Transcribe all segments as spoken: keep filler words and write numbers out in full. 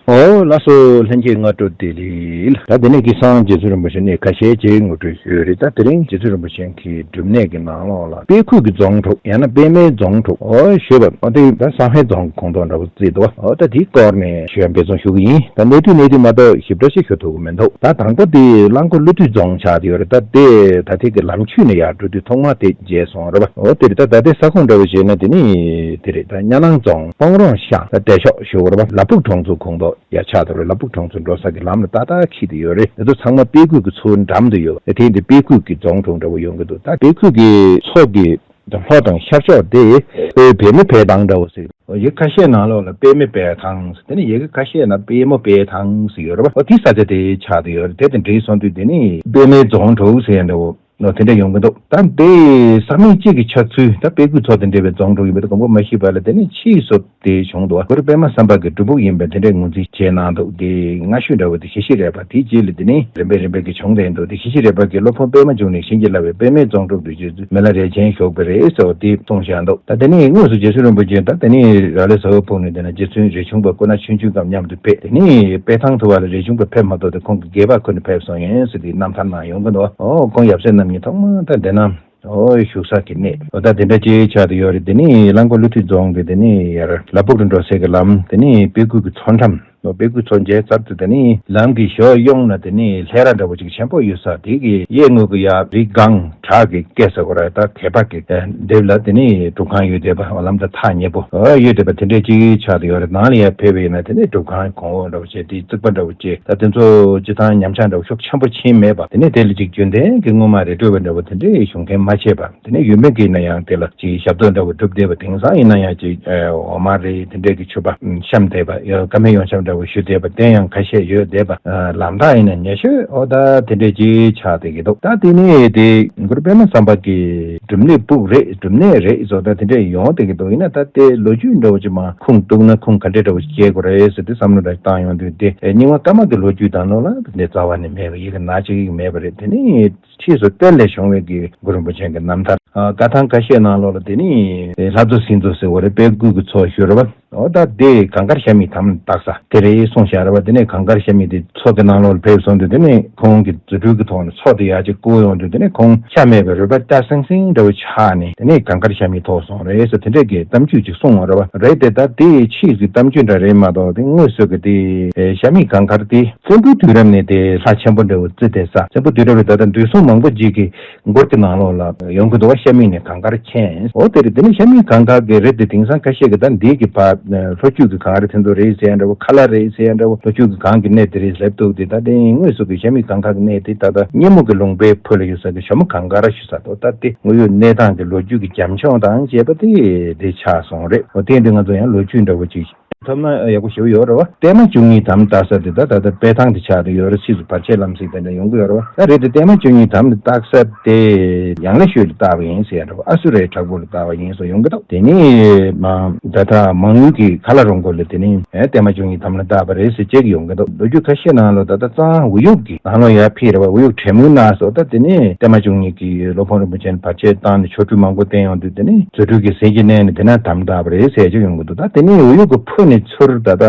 ཨོ་ལགས་སོ། ལྷན་རྒྱས་སྔ་དྲོ་བདེ་ལེགས། ད་དེ་ནས་ཀྱི་སང་རྗེ་བཙུན་རིན་པོ་ཆེ་གནས་ཁ་ཤས་ཅིག་ངོ་སྤྲོད་ཞུས་རེད། ད་དེ་རིང་རྗེ་བཙུན་རིན་པོ་ཆེ་གི་སྒྲུབ་གནས་ཀྱི་ནང་ལོགས་ལ་དཔལ་ཁུག་གི་རྫོང་དྲུག་ཡང་ན་པདྨའི་རྫོང་དྲུག་ཨོ་ཞེས་པ་ཨོ་དེ་ད་བསམ་ཡས་རྫོང་ཁོངས་གཏོགས་འདྲ་བོ་བརྩིས་འདུག་ཨོ་ད་དེའི་སྐོར་ནས་ཞུ་ཡ་འབད་བརྩོན་ཞུ་གི་ཡིན། ད་གནད་དུ་གནད་དུ་མ་གཏོགས་ཞིབ་ཕྲ་ཞིག་ཞུ་ཐུབ་ཀྱི་མི་འདུག་ད་དང་པོ་དེ་གླང་མགོ་ཀླུ་བདུད་རྫོང་ཆགས་ཡོད་རེད། ད་དེ་ད་ཐེག་གི་ལམ་ཆུ་ནས་ཡར་འགྲོ་དུས་ཐོག་མ་དེ་མཇལ་སོང་རེད་པ། ཨོ་དེ་རེད། ད་ད་ལྟའི་ས་ཁོངས་འདྲ་བོ་བྱས་ན་དེ་ནི་དེ་རེད། ད་གཉའ་ནང་རྫོང་སྤང་རོང་ཤང་ད་བདེ་ཤོག་ཞུ་བ་རེད་པ། ལ་ཕུག་གྲོང་ཚོ་ཁོངས་གཏོགས་ཡ་ཆགས་འདུག་རེད། ལ་ཕུག་གྲོང་ཚོ་འགྲོ་ས་གི་ལམ་ལ་ཏག་ཏག་འཁེལ་དུ་ཡོད་རེད། དེ་ཚོ་ཚང་མ་དཔལ་ཁུག་གི་མཚོའི་འགྲམ་དུ་ཡོད་པ། དེ་འདི་དཔལ་ཁུག་གི་རྫོང་དྲུག་འདྲ་བོ་ཡོང་གི་འདུག་ད་དཔལ་ཁུག་གི་མཚོ་གི་ད་ལྷོ་དང་ཤར་ཕྱོགས་དེ་པདྨའི་བལ་ཐང་འདྲ་བོ་ཟེར། ཡི་གེ་ཁ་ཤས་ནང་ལོགས་ལ་པདྨའི་བལ་ཐང་ཟེར། དེ་ནས་ཡི་གེ་ཁ་ཤས་ན་པདྨོ་བལ་ཐང་ཟེར་ཡོད་རེད་པ། ཨོ་དེ་ས་ཆ་དེ་ཆགས་བསྡད་ཡོད་རེད། དེ་དང་འབྲེལ་སོང་དུས་དེ་ནི་པདྨའི་རྫོང་དྲུག་ཟེར་ཡ་འདྲ་བོ་ནོ་དེ་འདྲ་ཡོང་གི་འདུག་ད་དེ་ས་མིང་གཅིག་གི་ཆགས་ཚུལ་ད་དཔལ་ཁུག་མཚོ་དང་འབྲེལ་བའི་རྫོང་དྲུག་ཡིན་པ་དེ་དགོངས་པ་མ་ཤེས་པ་ལ་དེ་ནི་ཕྱིས་སུ་དེ་བྱུང་འདུག་གུ་རུ་པདྨ་སམ་བྷ་གི་སྒྲུབ་ཕུག་ཡིན་པའི་དེ་འདྲའི་ངོས་འཛིན་བྱས་གནང་འདུག་དེ་སྔ་ཤོས་འདྲ་བོ་དེ་ཞི་ཤི་རས་པ། དེའི་རྗེས་ལ་དེ་ནི་རིམ་པས་རིམ་པས་ཀྱི་བྱུང་བསྡད་འདུག་དེ་ཞི་ཤི་རས་པ་གིས་སློབ་དཔོན་པདྨ་འབྱུང་གནས་བྱིན་གྱིས་བརླབས་པའི་པདྨའི་རྫོང་དྲུག་ཏུ་བརྗོད་ཚུལ་མི་ལ་རས་ཆེན་བཞུགས་པ་རེད་ཟེར་བ་དེ་གསུངས་བཞག་འདུག་ད་དེ་ནས་དངོས་སུ་རྗེ་བཙུན་རིན་པོ་ཆེ་ད་དེ་ནས་ར་ལས་ཟ་འོག་ཕུག་ནས་དེ་ན་རྗེ་བཙུན་རས་ཆུང་པ་སྐུ་ན་ཆུང་ཆུང་སྐབས་མཉམ་དུ་ཕེབས། དེ་ནས་དཔལ་ཐང་དུ་བ་ལ་རས་ཆུང་པ་ཕེབས་མ་ཐུབ་སྟེ་ཁོང་གི་སྒལ་པ་ཁུར་ནས་ཕེབས་སོང་ཡིན་ཟེར་དེའི་རྣམ་ཐར་ནང་ཡོང་གི་འདུག་ཨོ་ཁོང་ཡབ་སྲས་རྣམ་གཉིས་ཐོག་མ་ད་དེ་ན་ཨོ་བཞུགས་ས་གི་གནས་ཨོ་ད་དེ་འདྲ་ཅིག་ཆགས་བསྡད་ཡོད་རེད། དེ་ནས་གླང་མགོ་ཀླུ་བདུད་རྫོང་གི་དེ་ནས་ཡར་ལ་ཕུག་ཏུ་འགྲོ་སའི་གི་ལམ། དེ་ནས་དཔལ་ཁུག་གི་མཚོ་འགྲམ། ལོ་དཔལ་ཁུག་མཚོ་མཇལ་ཚར་དུས་དེ་ནི་ལམ་གྱི་ཞོལ་གཡོང་ན་དེ་ནི་ལྷས་ར་འདྲ་བོ་ཅིག་ཆེན་པོ་ཡོད་ས། དེ་གི་གཡས་ངོས་ཀྱི་ཡ་རི་སྒང་བྲག་གི་སྐེད་ཟེར་དགོས་རེད། ད་དེ་བ་གི་ལྡེབས་ལ་དེ་ནི་སྒྲུབ་ཁང་ཡོད་བསྡད་པ། འོ་ལམ་དེ་ཐག་ཉེ་པོ་ཡོད་བསྡད་པ་དེ་འདྲས་ཅིག་ཆགས་བསྡད་ཡོད་རེད། ནང་ལ་ཡ་ཕེབས་པ་ཡིན་ན་དེ་ནི་སྒྲུབ་ཁང་གོང་འོག་འདྲ་བོ་བྱས་དེ་རྩིག་པ་འདྲ་བོ་བྱས་ད་དེ་ཚོ་སྤྱི་བཏང་ཉམས་ཆག་འདྲ་བོ་ཤུགས་ཆེན་པོ་ཕྱིན་མེད་པ། དེ་ནི་དེ་ལ་ཅིག་རྒྱུན་ལྡན་གྱི་སྔོན་མ་རི་ཁྲོད་པ་འདྲ་བོ་དེ་འདྲས་བྱུང་མཁན་མ་བྱས་པ། དེ་ནས་ཡུལ་མི་གིས་ན་ཡང་དེ་ལ་ཅིག་ཞབས་ཏོག་འདྲ་བོ་བསྒྲུབས་བསྡད་པ། དེང་སང་ཡིན་ན་ཡང་ཅིག་འོ་མ་རེད། དེ་འདྲས་ཀྱི་མཆོད་པ་བཤམས་བསྡད་པ། ཡང་བཀའ་མའི་ཡོན་ཆབ་འདྲ་བོ་ཞུས་བསྡད་པ་དེ་ཡང་ཁ་ཤས་ཡོད་བསྡད་པ། ལམ་ཐག་ཡིན་ན་ཉེ་ཤོས་ཨོ་ད་དེ་འདྲས་ཅིག་ཆགས་བསྡད་ཀྱི་འདུག་ད་དེ་ནས་དེ་གུ་རུ་པདྨ་སམ་བྷ་གི་སྒྲུབ་གནས་སྤུག་རེད། སྒྲུབ་གནས་རེད་ཟེར། ད་དེ་འདྲས་ཡོང་བསྡད་ཀྱི་འདུག་ཡིན་ན་ད་དེ་ལོ་རྒྱུས་འདྲ་བོ་ཅིག་མ་ཁུངས་གཏུགས་ན་ཁུངས་ག་འདྲས་འདྲ་བོ་ཞིག་སྐྱེལ་དགོས་རེད་ཟེར་དེ་བསམ་བློ་འདྲ་བཏང་ཡོང་དུས་དེ་རྙིང་མ་ཀརྨ་གི་ལོ་རྒྱུས་དང་ནང་ལ་དེ་རྩ་བ་ནས་མེད་པ། ཡི་གེ་ན་ཅིག་མེད་པ་རེད། དེ་ནས་ཕྱིས་སུ་གཏེར་ལས་བྱུང་བའི་གི་གུ་རུ་རིན་པོ་ཆེ་གི་རྣམ་ཐར། ཨ་བཀའ་ཐང་ཁ་ཤས་ནང་ལོགས་ལ་དེ་ནི་ལྷ་མཛོ་སྲིན་མཛོ་ཟེར་བ་རེད། དཔལ་ཁུག་གི་མཚོ་ཞུ་རེད་པ། འོ་ད་དེ་གངས་དཀར་ཤ་མིག་དམ་ལ་བཏགས་ས་དེ་རེད་གསུངས་བཞག་རེད་པ། དེ་ནས་གངས་དཀར་ཤ་མིག་དེ་མཚོ་གི་ནང་ལོགས་ལ་ཕེབས་སོང་དུས་དེ་ནས་ཁོང་གི་རྫུ་འཕྲུལ་གྱི་ཐོག་ནས་མཚོ་དེ་ཡར་ཅིག་བསྐོར་ཡོང་དུས་དེ་ནས་ཁོང་ཤ་མེད་པའི་རུས་པ་སྐྱ་སེང་སེང་འདྲ་བོ་ཆགས་ནས་དེ་ནས་གངས་དཀར་ཤ་མིག་ཐོགས་སོང་རེད་ཟེར་དེ་འདྲས་ཀྱི་གཏམ་རྒྱུད་ཅིག་གསུངས་པ་རེད་པ། རེད་དེ་ད་དེ་ཕྱིས་ཀྱི་གཏམ་རྒྱུད་འདྲ་རེད་མ་གཏོགས་དེ་དངོས་སུ་གི་དེ་ཤ་མིག་གངས་དཀར་དེ། བཙན་པོའི་དུས་རབས་ནས་དེ་ལྷ་ཆེན་པོ་འདྲ་བོ་བརྩི་བསྡད་ས། བཙན་པོའི་དུས་རབས་ལ་ད་ལྟ་འདུས་སྲོང་མང་པོ་ཅིག་གི་མགུར་གྱི་ནང་ལོགས་ལ་ཡོང་གི་འདུག་པ། ཤ་མིག་ནས་གངས་དཀར་མཁྱེན། འོ་དེ་རེད། དེ་ནས་ཤ་མིག་གངས་དཀར་གྱི་རེད་དེ་དེང་སང་ཁ་ཤས་ཀྱིས་ད་འདི་གི་བ་ལྷོ་རྒྱུད་ཀྱི་གངས་རི་དེ་ཚོ་རེད་ཟེར་ཡ་འདྲ་བོ། ཁ་ལ་རེད་ཟེར་ཡ་འདྲ་བོ། ལྷོ་རྒྱུད་ཀྱི་གངས་ཀྱི་གནས་དེ་རེད་ལབ་འདུག་དེ་ད་དེ་དངོས་སུ་གི་ཤ་མིག་གངས་དཀར་གྱི་གནས་དེ་ད་ལྟ་སྙེ་མོ་གི་ལུང་པའི་བོད་ལ་ཡོད་ས་གི་ཞྭ་མོ་གངས་དཀར་ཞུ་ས་འདུག་ད་དེ་དངོས་ཡོད་གནས་སྟངས་ཀྱི་ལོ་རྒྱུས་ཀྱི་རྒྱབ་ལྗོངས་དང་བཅས་པ་དེ་དེ་ཆགས་སོང་རེད། འོ་དེ་འདི་ང་ཚོ་ཡང་ལོ་རྒྱུས་འདྲ་བོ་ཅིག་ཐོབ་ན་ཡག་པོ་ཞེ་པོ་ཡོད་རེད་བ། བརྟན་མ་བཅུ་གཉིས་དམ་བཏགས་ས་དེ་ད་ད་ལྟ་དཔལ་ཐང་དེ་ཆགས་བསྡད་ཡོད་རེད། ཕྱིས་སུ་བར་ཆད་ལམ་སེང་དེ་འདྲ་ཡོང་གི་ཡོད་རེད་བ། ད་རེད་དེ་བརྟན་མ་བཅུ་གཉིས་དམ་ལ་བཏགས་ས་དེ་ཡང་ལེ་ཤོད་ལ་བཏགས་པ་ཡིན་ཟེར་ཡ་འདྲ་བ། ཨ་སུ་རའི་བྲག་ཕུག་ལ་བཏགས་པ་ཡིན་ཟེར་ཡོང་གི་འདུག་དེ་ནས་མ་ད་ལྟ་མང་ཡུལ་གྱི་ཁ་ལ་རོང་ཁོ་ལ་དེ་ནས་བརྟན་མ་བཅུ་གཉིས་དམ་ལ་བཏགས་པ་རེད་ཟེར་བྱེད་ཀྱི་ཡོང་གི་འདུག་ལོ་རྒྱུས་ཁ་ཤས་ནང་ལ་ད་ལྟ་གཙང་འུ་ཡུག་གི་ནང་ལོགས་ཡར་ཕེབས་རེད་བ། འུ་ཡུག་བྲན་མོའི་ནགས་སོ། ད་དེ་ནས་བརྟན་མ་བཅུ་གཉིས་ཀྱིས་སློབ་དཔོན་རིན་པོ་ཆེ་ལ་བར་ཆད་བཏང་ནས་ཆོ་འཕྲུལ་མང་པོ་བསྟན་ཡོང་དུས་དེ་ནས་རྫུ་འཕྲུལ་གྱི་ཟིལ་གྱིས་མནན་ནས་དེ་ན་དམ་བཏགས་པ་རེད་ཟེར་ཅིག་ཡོང་གི་འདུག་ད་དེ་ནས་འུ་ཡུག་གི་ཕུ་ནས་ཚུར་ད་ལྟ་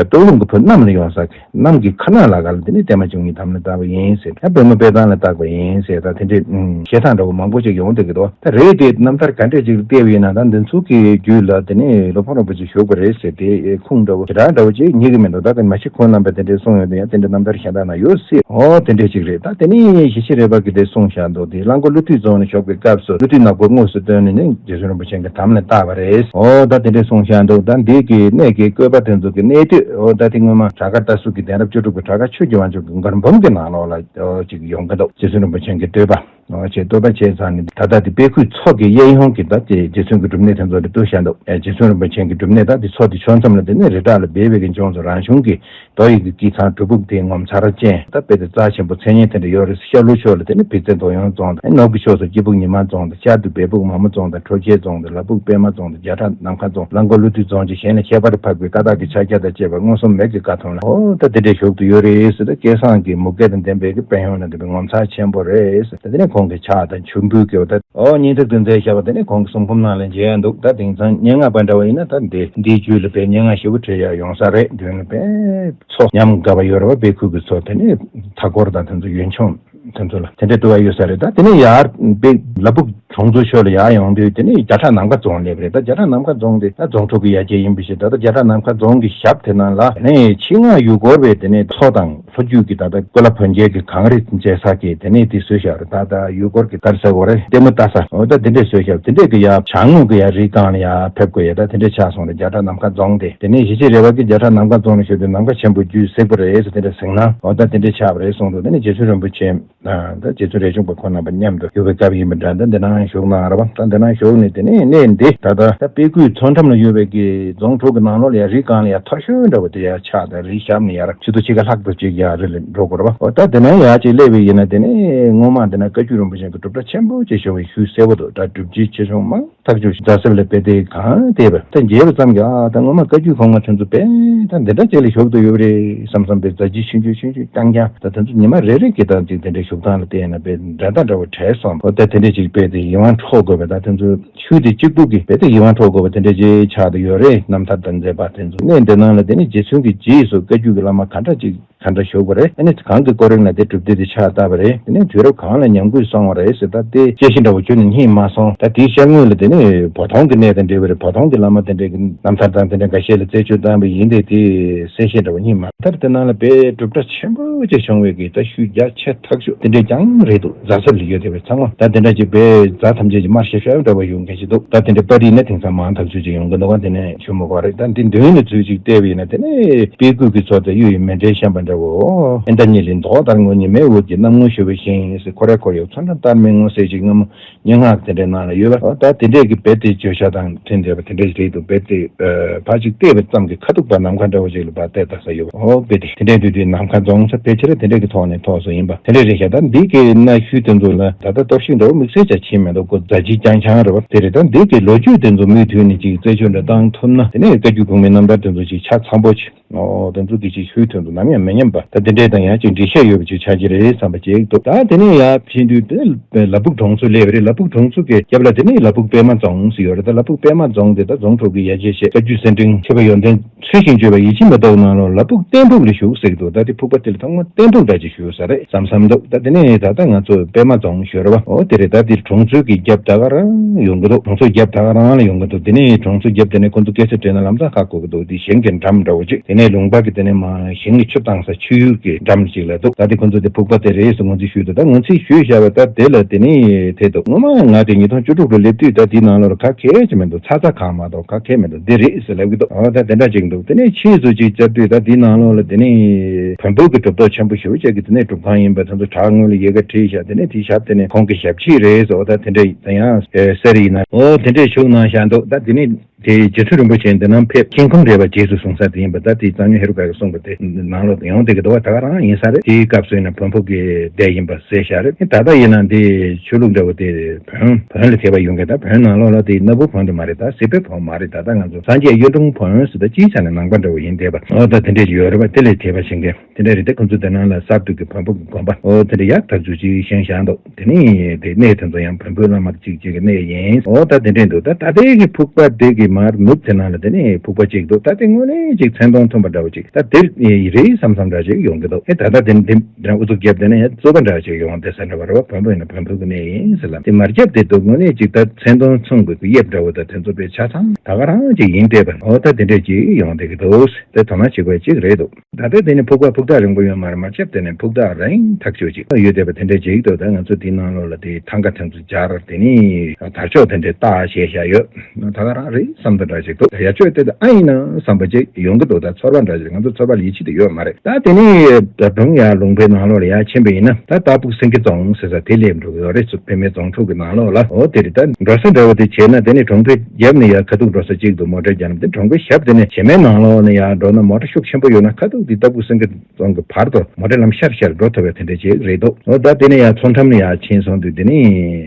སྟོད་ལུང་གི་ཕུ་གནམ་ལ་ཡོང་ས་གི་གནམ་གྱི་ཁ་ནང་ལ་ག་ལ་དེ་ནས་བརྟན་མ་བཅུ་གཉིས་དམ་ལ་བཏགས་པ་ཡིན་ཟེར། ད་པདྨ་དཔལ་ཐང་ལ་བཏགས་པ་ཡིན་ཟེར། ད་དེ་འདྲའི་བཤད་སྟངས་འདྲ་བོ་མང་པོ་ཅིག་ཡོང་བསྡད་ཀྱི་འདུག་ད་རེད་དེ་རྣམ་ཐར་ག་འདྲས་ཅིག་ལ་བལྟས་པ་ཡིན་ན་ད་འདི་ཚོ་གི་རྒྱུད་ལ་དེ་ནས་སློབ་དཔོན་རིན་པོ་ཆེ་བཞུགས་པ་རེད་ཟེར་དེ་ཁུངས་འདྲ་བོ་ཞེ་དྲག་འདྲ་བོ་ཅིག་རྙེད་ཀྱི་མི་འདུག་ད་ག་མ་གཞི་ཁོང་རྣམ་པས་དེ་འདྲས་གསུངས་ཡོད་དེ་ཡང་དེ་འདྲའི་རྣམ་ཐར་གཞན་དག་ན་ཡོད་སྲིད། ཨོ་དེ་འདྲས་ཅིག་རེད། ད་དེ་ནས་ཞི་ཤི་རས་པ་གིས་དེ་གསུངས་བཞག་འདུག་དེ་གླང་མགོ་ཀླུ་བདུད་རྫོང་ནས་བཞུགས་པའི་སྐབས་སུ་ཀླུ་བདུད་ནག་པོ་དངོས་སུ་བཏོན་ནས་ནི་རྗེ་བཙུན་རིན་པོ་ཆེ་གི་དམ་ལ་བཏགས་པ་རེད། ཨོ་ད་དེ་འདྲས་གསུངས་བཞག་འདུག་ད་འདི་གི་གནས་ཀྱི་བཀོད་པ་དེ་ཚོ་གི་གནས་དུས་ཨོ་ད་དེ་སྔོན་མ་བྲག་དཀར་རྟ་སུག་གི་གདན་རབས་བཅུ་དྲུག་པའི་བྲག་དཀར་ཆོས་ཀྱི་དབང་ཕྱུག་གི་མགུར་འབུམ་གྱི་ནང་ལོགས་ལ་ཨོ་ཅིག་ཡོང་གི་འདུག་རྗེ་བཙུན་རིན་པོ་ཆེ་གི་བསྟོད་པ། ཨོ་ཅེས་བསྟོད་པ་བྱས་ཚར་ནས་ད་ལྟ་དེ་དཔལ་ཁུག་མཚོ་གི་གཡས་གཡོན་གྱི་ད་དེ་རྗེ་བཙུན་གྱི་སྒྲུབ་གནས་དེ་ཚོ་དེ་བསྡུ་བཞག་འདུག་ཨེ་རྗེ་བཙུན་རིན་པོ་ཆེ་གི་སྒྲུབ་གནས་ད་དེ་མཚོ་དེ་ཕྱོགས་མཚམས་ལ་དེ་ནས་རི་བྲག་ལ་སྦས་པའི་གི་ལྗོངས་སུ་རང་གཞུང་གི་རྡོ་ཡི་གི་སྐྱིད་ཚང་སྒྲུབ་ཕུག་དེ་ངོ་མཚར་ཅན་ད་དཔེ་དེ་རྩ་ཆེན་པོ་མཚན་སྙན་དེ་འདྲ་ཡོད་རེད། ཤར་ལྷོ་ཕྱོགས་ལ་དེ་ནི་བི་ཙེ་མདོ་ཡོང་རྫོང་དང་ནུབ་ཀྱི་ཕྱོགས་སུ་སྐྱིད་ཕུག་ཉི་མ་རྫོང་དང་ཤར་དུ་སྦས་ཕུག་མ་མོ་རྫོང་དང་ཁྲོ་ཆུའི་རྫོང་དང་ལ་ཕུག་པད་མ་རྫོང་དང་རྒྱ་བྲག་ནམ་མཁའ་རྫོང་གླང་མགོ་ཀླུ་བདུད་རྫོང་བཅས་གཞན་ལས་ཁྱད་པར་འཕགས་པའི་ཀ་དག་གི་ཕྱག་རྒྱ་དང་བཅས་པ་མངོན་སུམ་མིག་གིས་དགའ་ཐོན་ལ་ཨོ་ད་དེ་འདྲའི་བཞུགས་ཏུ་ཡོད་རེད་ཟེར། ད་སྐལ་བཟང་གི་མུ་གེ་དང་ལྡན་པའི་གི་དཔལ་ཡོན་ལ་འདི་པའི་ངོ་མཚར་ཆེན་པོ་རེད་ཟེར། ད་དེ་ནས་ ཁོང་གི་ཕྱག་དང་མཆོད་འབུལ་གྱི་ད་ཨོ་སྙན་ཐོ་དེ་མཛད་བཞག་པ་དེ་ནི་ཁོང་གི་གསུང་འབུམ་ནང་ལ་མཇལ་ཡ་འདུག་ད་དེང་སང་སྙན་ངག་པ་འདྲ་བ་ཡིན་ན་ད་འདི་འདིའི་རྒྱུད་ལ་དཔེ་སྙན་ངག་ཞེ་པོ་བྲིས་ཡ་ཡོང་ས་རེད། མདུན་ལ་དཔེ་མཚོ་ཉམས་དགའ་བ་ཡོད་རེད་བ། དཔེ་ཁུལ་གྱི་མཚོ་དེ་ནི་མཐའ་འཁོར་དང་དེ་ཚོ་ཡུལ་ལྗོངས་དེ་ཚོ་ལ་དེ་འདྲ་འདུལ་བ་ཡོད་ས་རེད། ད་དེ་ནས་ཡར་དཔེ་ལ་ཕུག་གྲོང་ཚོའི་ཕྱོགས་ལ་ཡར་ཡོང་དུས་དེ་ནས་བརྒྱ་ཕྲག་ནམ་མཁའ་རྫོང་སླེབས་རེད། ད་བརྒྱ་ཕྲག་ནམ་མཁའ་རྫོང་དེ་ད་རྫོང་ཕྲུག་གི་ཡ་གྱལ་ཡིན་པའི་ཕྱིར་ད་ལྟ་བརྒྱ་ཕྲག་ནམ་མཁའ་རྫོང་གི་ཞབས་དེ་ནང་ལ་དེ་ནས་ཆེད་མངགས་ཡུལ་སྐོར་བས་དེ་ནས་མཚོ་དང་ལྷོ་རྒྱུད་ཀྱི་ད་ལྟ་ཀོ་ལ་བོན་རྒྱལ་གྱི་གངས་རི་མཇལ་ས་གི་དེ་ནས་དེ་བཟོས་བཞག་རེད། ད་ད་ཡུལ་སྐོར་གྱི་ག་རེ་ཟེར་དགོས་རེད། ལྟད་མོ་ལྟ་ས་འོ་ད་དེ་འདྲས་བཟོས་བཞག་དེ་འདྲས་ཀྱི་ཡ་བྱང་ངོས་ཀྱི་ཡ་རི་སྒང་ལ་ཡ་ཕེབས་དགོས་ཡ་ད་དེ་འདྲས་ཆགས་སོང་རེད། བརྒྱ་ཕྲག་ནམ་མཁའ་རྫོང་དེ་དེ་ནས་གཞིས་བྱེས་རེ་བ་གི་བརྒྱ་ཕྲག་ནམ་མཁའ་རྫོང་ལ་ཤོད་དུས་ནམ་མཁའ་ཆེན་པོ་རྒྱུད་གཟིགས་པ་རེད་ཟེར་དེ་འདྲས་གཟིགས་ན་འོ་ད་དེ་འདྲས་ཆགས་པ་རེད་གསུངས་འདུག་དེ་ནས་རྗེ་བཙུན་རིན་པོ་ཆེ། ད་རྗེ་བཙུན་རས་ཆུང་པ་ཁོང་རྣམ་པ་མཉམ་དུ་ཡོད་པའི་སྐབས་ཡིན་པ་འདྲ། ད་འདི་ནང་བཞུགས་གནང་ར་བ། ད་འདི་ནང་བཞུགས་ནས་དེ་ནས་གནས་འདི་ད་ལྟ་ད་དཔེ་ཁུལ་མཚོ་འགྲམ་ལ་ཡོད་པའི་གི་རྫོང་དྲུག་གི་ནང་ལོགས་ལ་ཡ་རི་སྒང་ལ་ཡ་མཐོ་ཤོས་འདྲ་བོ་དེ་ཡ་ཆགས། ད་རི་ཞབས་ནས་ཡར་ཆུ་ཚོད་ཕྱེད་ཀ་ལྷག་ཙམ་ཅིག་ཡར་རི་ལ་འགྲོ་དགོས་ར་བ། འོ་ད་དེ་ནང་ཡར་ཅིག་སླེབས་པ་ཡིན་ན་དེ་ནས་སྔོན་མ་འདི་ན་བཀའ་བརྒྱུད་རིན་པོ་ཆེ་གི་སྒྲུབ་གྲྭ་ཆེན་པོ་ཅིག་བྱུང་བའི་ཤུལ་གསལ་པོ་འདུག་ད་སྒྲུབ་བྱེད་ཆེ་ཆུང་མང་ཐག་ཆོད་རྫ་གསེབ་ལ་དཔེ་དེ་གང་བལྟས་པ་ད་མཇལ་བ་ཙམ་གྱིས་ཨ་ད་སྔོན་མ་བཀའ་བརྒྱུད་གོང་མ་ཚོ་ཚོ་དཔེ་ད་འདི་འདྲ་ཅིག་ལ་བཞུགས་ཏུ་ཡོད་པ་རེད་བསམ་བསམ་པའི་རྫ་ཆུ་ཆུང་ཆུང་ཆུང་ཆུང་རྐྱང་རྐྱང་ད་དེ་ཚོ་ཉི་མ་རེ་རེ་གི་ད་ཅིག་དེ་འདྲའི་བཞུགས་སྟངས་ལ་བལྟས་ན་དཔེ་འདྲ་ད་འདྲ་བོ་དྲན་སོང་། འོ་ད་དེ་འདྲ་ཅིག་དཔེ་དེ་ཡིད་དབང་འཕྲོག་དགོས་པ་ད་དེ་ཚོ་ཤུལ་དེ་གཅིག་པུ་གི་དཔེ་དེ་ཡིད་དབང་འཕྲོག་དགོས་པ་དེ་འདྲ་ཅིག་ཆགས་ཏུ་ཡོད་རེད། རྣམ་ཐར་དང་མཛད་པ་དེ་ཚོ་གནས་འདི་ནང་ལ་དེ་ནི་རྗེ་བཙུན་གྱི་རྗེས་སུ་བཀའ་བརྒྱུད་ཀྱི་བླ་མ་ག་འདྲ་ཅིག་ག་འདྲ་བཞུགས་པ་རེད། ཨ་ནི་གང་གི་སྐོར་རིང་ལ་དེ་གྲུབ་སྡེ་དེ་ཆགས་བསྡད་པ་རེད། དེ་ནས་དུས་རབས་གང་ལ་ཉམས་རྒུད་སོང་བ་རེད་ཟེར་ད་དེ་དཔྱད་གཞི་འདྲ་བོ་ཁྱོན་ནས་རྙེད་མ་སོང་། ད་དེའི་ཤར་ངོས་ལ་དེ་ནས་བོ་དོང་གི་གནས་དང་འབྲེལ་བའི་བོ་དོང་གི་བླ་མ་དེ་འདྲའི་གི་རྣམ་ཐར་དང་དེ་འདྲ་འགའ་ཤས་ལ་རྩད་གཅོད་བཏང་བ་ཡིན་ཏེ་དེ་གསལ་བཤད་འདྲ་བོ་རྙེད་མ་ཐར། དེ་ནང་ལ་དཔེ་གྲུབ་འབྲས་ཆེན་པོ་ཅིག་བྱུང་བའི་གི་ད་ཤུལ་རྒྱ་ཆེ་ཐག་ཆོད་དེ་འདྲའི་ཀྱང་རེད་འདུག་རྫ་ཚབ་ལ་ཡོད་དེ་བས་ཚང་མ་ད་དེ་འདྲ་ཅིག་དཔེ་རྫ་ཐམས་ཅད་ཀྱི་དམར་ཤབ་ཤབ་འདྲ་བོ་ཡོང་མཁན་ཞིག་འདུག་ད་དེ་འདྲའི་པར་རིས་ནི་དེང་སང་མང་ཐག་ཆོད་ཅིག་ཡོང་གི་འདུག་ག་དེ་ནས་ཞུ་མི་དགོས་རེད། ད་འདི་མདུན་ལ་ཚུར་ཅིག་བལྟས་པ་ཡིན་ན་དེ་ནས་དཔེ་སྐུད་ཀྱི་ཚོགས་དང་གཡུ་ཡི་མཎྜལ་བཤམས་པ་འདྲ་བོ། ཨེ་ད་ཉིད་ལས་མདོག་ལྟར་ངུར་ཉི་མའི་འོད་ཀྱིས་རྣམ་ངོ་ཞུ་བ་བཞིན་ཟེར། ཁོ་རེ་ཁོར་ཡོད་མཚོ་འགྲམ་ལྟར་མི་ངོ་ཟེར་ཅིག་སྔ་མོ་སྙན་ངག་དེ་འདྲའི་ནང་ལ་ཡོད་པ། ད་དེ་འདྲས་ཀྱི་དཔེ་དེ་བརྗོད་བྱ་དང་མཐུན་བསྡད་པ་དེ་འདྲས་རེད་འདུག་དཔེ་དེ་ཕར་ཅིག་བལྟས་པ་ཙམ་གྱིས་ཁ་ཐུག་པ་ནམ་མཁའ་འདྲ་བོ་ཅིག་ལ་ཕར་བལྟས་ད་ས་ཡོད་པ། འོ་དཔེ་དེ་དེ་འདྲས་དུས་དུས་ནམ་མཁའ་རྫོང་ས་ཕལ་ཆེར་དེ་འདྲས་ཀྱི་ཐོག་ནས་ཐོགས་སོ་ཡིན་པ་དེ་འདྲས་རེད་ཤག་ད་འདི་གི་གནའ་ཤུལ་དེ་ཚོ་ལ་ད་ལྟ་གཏོར་བཤིག་འདྲ་བོ་དམིགས་བསལ་ཅག་ཕྱིན་མེད་འདུག་ཁོ་རྫ་ཆུ་རྐྱང་རྐྱང་རེད་པ། དེ་རེད། ད་འདི་གི་ལོ་རྒྱུས་དེ་ཚོ་མུ་མཐུད་ནས་ཅིག་རྩད་གཅོད་འདྲ་བཏང་ཐུབ་ན་དེ་ནས་བཀའ་བརྒྱུད་གོང་མའི་རྣམ་ཐར་དེ་ཚོ་ཅིག་ཆ་ཚང་པོ་ཅིག་ཨོ་དེ་ཚོ་གི་ཅིག་ཤུལ་དོན་དུ་ནམ་ཡང་མི་ཉམས་པ་ད་དེ་འདྲས་དང་ཡང་ཅིག་འགྲེལ་བཤད་ཡོད་པ་ཅིག་ཆགས་ཀྱི་རེད་བསམ་པ་ཅིག་འདུག་ད་དེ་ནས་ཡར་ཕྱིན་དུས་དེ་ལ་ཕུག་གྲོང་ཚོ་སླེབས་པ་རེད། ལ་ཕུག་གྲོང་ཚོ་གི་རྒྱབ་ལ་དེ་ནས་ལ་ཕུག་པད་མ་རྫོང་ཟེར་ཡོད་རེད། ད་ལ་ཕུག་པད་མ་རྫོང་དེ་ད་རྫོང་དྲུག་གི་ཡ་གྱལ་ཞིག་བཀའ་བརྒྱུད་གསེར་ཕྲེང་ཆོས་པ་ཡོན་ཏན་ཚུལ་བཞིན་བརྗོད་པ་ཡིད་ཆེས་མ་གཏོགས་ནང་ལོགས་ལ་ཕུག་བསྟན་ཕུག་ལ་བཞུགས་ཟེར་གྱི་འདུག་ད་དེ་ཕུག་པ་དེ་ལ་ཐོག་མ་བསྟན་ཕུག་འདྲ་ཅིག་བཞུགས་ས་རེད་བསམ་བསམ་འདུག་ད་དེ་ནས་ད་ལྟ་ང་ཚོ་པད་མ་རྫོང་ཞུ་རེད་བ། ཨོ་དེ་རེད། ད་དེ་གྲོང་ཚོའི་གི་རྒྱབ་ད་ག་རང་ཡོང་གི་འདུག་གྲོང་ཚོའི་རྒྱབ་ད་ག་རང་ལ་ཡོང་གི་འདུག་དེ་ནས་གྲོང་ཚོའི་རྒྱབ་དེ་ནས་ཁོ་ཚོ་སྐད་ཆ་དྲིས་ན་ལམ་སང་ཧ་གོ་གི་འདུག་དེ་ཞིང་གི་འགྲམ་འདྲ་བོ་ཅིག་དེ་ནས་ལུང་པ་གི་དེ་ནས་མ་ཞིང་གི་ཆུ་བཏང་ས་ཆུ་ཡུར་གི་འགྲམ་ཅིག་ལ་འདུག་ད་དེ་ཁོ་ཚོ་དེ་ཕུག་པ་དེ་རེད་ཟེར་ངོས་འཛིན་ཞུས་འདུག་ད་ངོས་འཛིན་ཞུས་བཞག་པ་ད་དེ་ལ་དེ་ནས་དེ་འདུག་སྔོན་མ་ང་དེ་ཉིས་སྟོང་བཅུ་དྲུག་ལ་སླེབས་དུས་ད་དེའི་ནང་ལོགས་ལ་ག་གེ་ཅིག་མི་འདུག་ཚ་ཚ་གང་མ་གཏོགས་ག་གེ་མི་འདུག་འདི་རེད་ཟེར་ལབ་གི་འདུག་ཨོ་ད་དེ་འདྲ་ཅིག་འདུག་དེ་ནས་ཕྱིས་སུ་ཅིག་བཅར་དུས་ད་དེའི་ནང་ལོགས་ལ་དེ་ནས་བོན་པོ་གི་གྲུབ་ཐོབ་ཆེན་པོ་ཞེ་པོ་ཅིག་གི་དེ་ནས་སྒྲུབ་ཁང་ཡིན་པ་དེ་ཚོ་བྲག་ངོས་ལ་ཡི་གེ་བྲིས་བཞག་དེ་ནས་དེའི་ཞབས་དེ་ནས་ཁོང་གི་ཞབས་ཕྱི་རེད་ཟེར། ཨོ་ད་དེ་འདྲ་ད་ཡང་གསེར་ཡིན་ན་ཨོ་དེ་འདྲས་བཞུགས་གནང་བཞག་འདུག་ད་དེ་ནས། དེ་རྗེ་བཙུན་རིན་པོ་ཆེ་འདི་ནང་ཕེབས་མཁྱེན་ཁུམ་རེད་པ། རྗེས་སུ་གསུངས་ས་དེ་ཡིན་པ། ད་དེ་གཙང་སྨྱོན་ཧེ་རུ་ཀ་གིས་གསུངས་པ་དེ་ནང་ལོགས་ཡོང་བསྡད་ཀྱི་འདུག་བ། ད་ག་རང་ཡིན་ས་རེད། དེའི་སྐབས་སུ་ཡིན་ན་བོན་པོ་གི་སྡེ་ཡིན་པ་གསལ་བཞག་རེད། ད་ལྟ་ཡིན་ན་དེ་ཆོས་ལུགས་འདྲ་བོ་དེ་བོན་བོན་ལ་དད་པ་ཡོང་མཁན། ད་བོན་ནང་ལོགས་ལ་དེ་སྣ་བུག་བོན་དེ་མ་རེད། ད་སྲིད་པའི་བོན་མ་རེད། ད་ལྟ་ང་ཚོ་སངས་རྒྱས་གཡུང་དྲུང་བོན་ཟེར་ད་སྤྱིའི་ཆ་ནས་ནང་པ་འདྲ་བོ་ཡིན་བསྡད་པ། འོ་ད་དེ་འདྲས་ཡོད་རེད་པ། དེ་ལ་དད་པ་བྱེད་མཁན། དེ་འདྲ་རེད་དེ། ཁོ་ཚོ་དེ་ནང་ལ་གསར་དུ་གི་བོན་པོ་གི་དགོན་པ་ཨོ་དེ་འདྲ་ཡག་ཐག་ཆོད་ཅིག་བཞེངས་བཞག་འདུག་དེ་ནས་དེ་གནས་དེ་ཚོ་ཡང་བོན་པོའི་བླ་མ་གཅིག་གཅིག་གི་གནས་ཡིན། ཨོ་ད་དེ་འདྲས་འདུག་ད་ད་ལྟའི་གི་ཕུག་པ་དེ་གི་མར་ནུབ་དེ་ནང་ལ་དེ་ནས་ཕུག་པ་གཅིག་འདུག་ད་དེ་དངོས་གནས་ཅིག་མཚན་མཐོང་ཐོན་པ་འདྲ་བོ་ཅིག་ད་དེ་རེད་བསམ་བསམ་འདྲ་ཅིག་ཡོང་གི་འདུག་ཨེ་ད་ལྟ་དེ་དེ་འདྲ་ཨུ་ཚུགས་བརྒྱབ་དེ་ནས་ཡང་རྩོད་པ་འདྲ་ཅིག་ཡོང་དེ་ས་འདྲ་བ་རེད་བ། བོན་པོ་ཡིན་ན་བོན་པོ་གི་གནས་ཡིན་ཟེར་ལ་དེ་མར་བརྒྱབ་དེ་འདུག་དངོས་གནས་ཅིག་ད་མཚན་མཐོང་མཚུངས་དགོས་ཀྱི་དབྱིབས་འདྲ་བོ་ད་དེ་ཚོ་དཔེ་ཆ་ཚང་ད་ག་རང་ཅིག་ཡིན་བསྡད་པ། ཨོ་ད་དེ་འདྲས་ཅིག་ཡོང་བསྡད་ཀྱི་འདུག་དེ་དོ་སྣང་བྱེད་དགོས་ཅིག་རེད་འདུག་ད་ལྟའི་དེ་ནི་ཕུག་པ་ཕུག་ཐག་རིང་པོ་ཡོད་མ་རེད། མ་ཆབ་དེ་ནི་ཕུག་ཐག་རིང་ཐག་ཆོད་ཅིག་ཡོད་བསྡད་པ་དེ་འདྲ་ཅིག་འདུག་ད་ང་ཚོ་དེའི་ནང་ལོགས་ལ་དེ་ཐང་ག་དེ་ཚོ་སྦྱར་དེ་ནི་དར་ལྕོག་དེ་འདྲ་བཏགས་བྱས་བཞག་ཡོད། ད་ག་རང་རེད་བསམ་ད་འདྲ་ཅིག་འདུག་ད་ཡ་ཆོས་དེ་ད་ཨ་ཡིན་ན་བསམ་པ་ཅིག་ཡོང་གི་འདུག་ད་ཚོར་བ་འདྲ་ཅིག་ང་ཚོ་ཚོར་བ་ལ་ཡིད་ཆེས་དེ་ཡོད་མ་རེད། ད་དེ་ནི་ད་སྒྲུང་ཡར་ལུང་པའི་ནང་ལོགས་ལ་ཡར་ཕྱིན་པ་ཡིན་ན་ད་སྟག་ཕུག་སེང་གེ་རྫོང་ཟེར་ས་དེ་སླེབས་འགྲོ་གི་ཡོད་རེད། ཚུར་བོད་མིའི་རྫོང་ཕྲུག་གི་ནང་ལོགས་ལ། འོ་དེ་རེད། ད་འགྲོ་ས་འདྲ་བོ་དེ་བྱས་ན་དེ་ནི་གྲོང་པའི་རྒྱབ་ནས་ཡར་ཁ་ཐུག་འགྲོ་ས་གཅིག་འདུག་མོ་ཊ་རྒྱབ་ན་དེ་གྲོང་པའི་ཞབས་དེ་ནས་བྱེ་མའི་ནང་ལོགས་ནས་ཡར་འགྲོ་ན་མོ་ཊ་ཤུགས་ཆེན་པོ་ཡོད་ན་ཁ་ཐུག་དེ་སྟག་ཕུག་སེང་གེ་རྫོང་གི་བར་དུ་མོ་ཊ་ལམ་ཤར་ཤར་འགྲོ་ཐུབ་པའི་དེ་འདྲ་ཅིག་རེད་འདུག་འོ་ད་དེ་ནས་ཡར་མཚོ་འགྲམ་ནས་ཡར་ཕྱིན་སོང་དུས་དེ་ནི་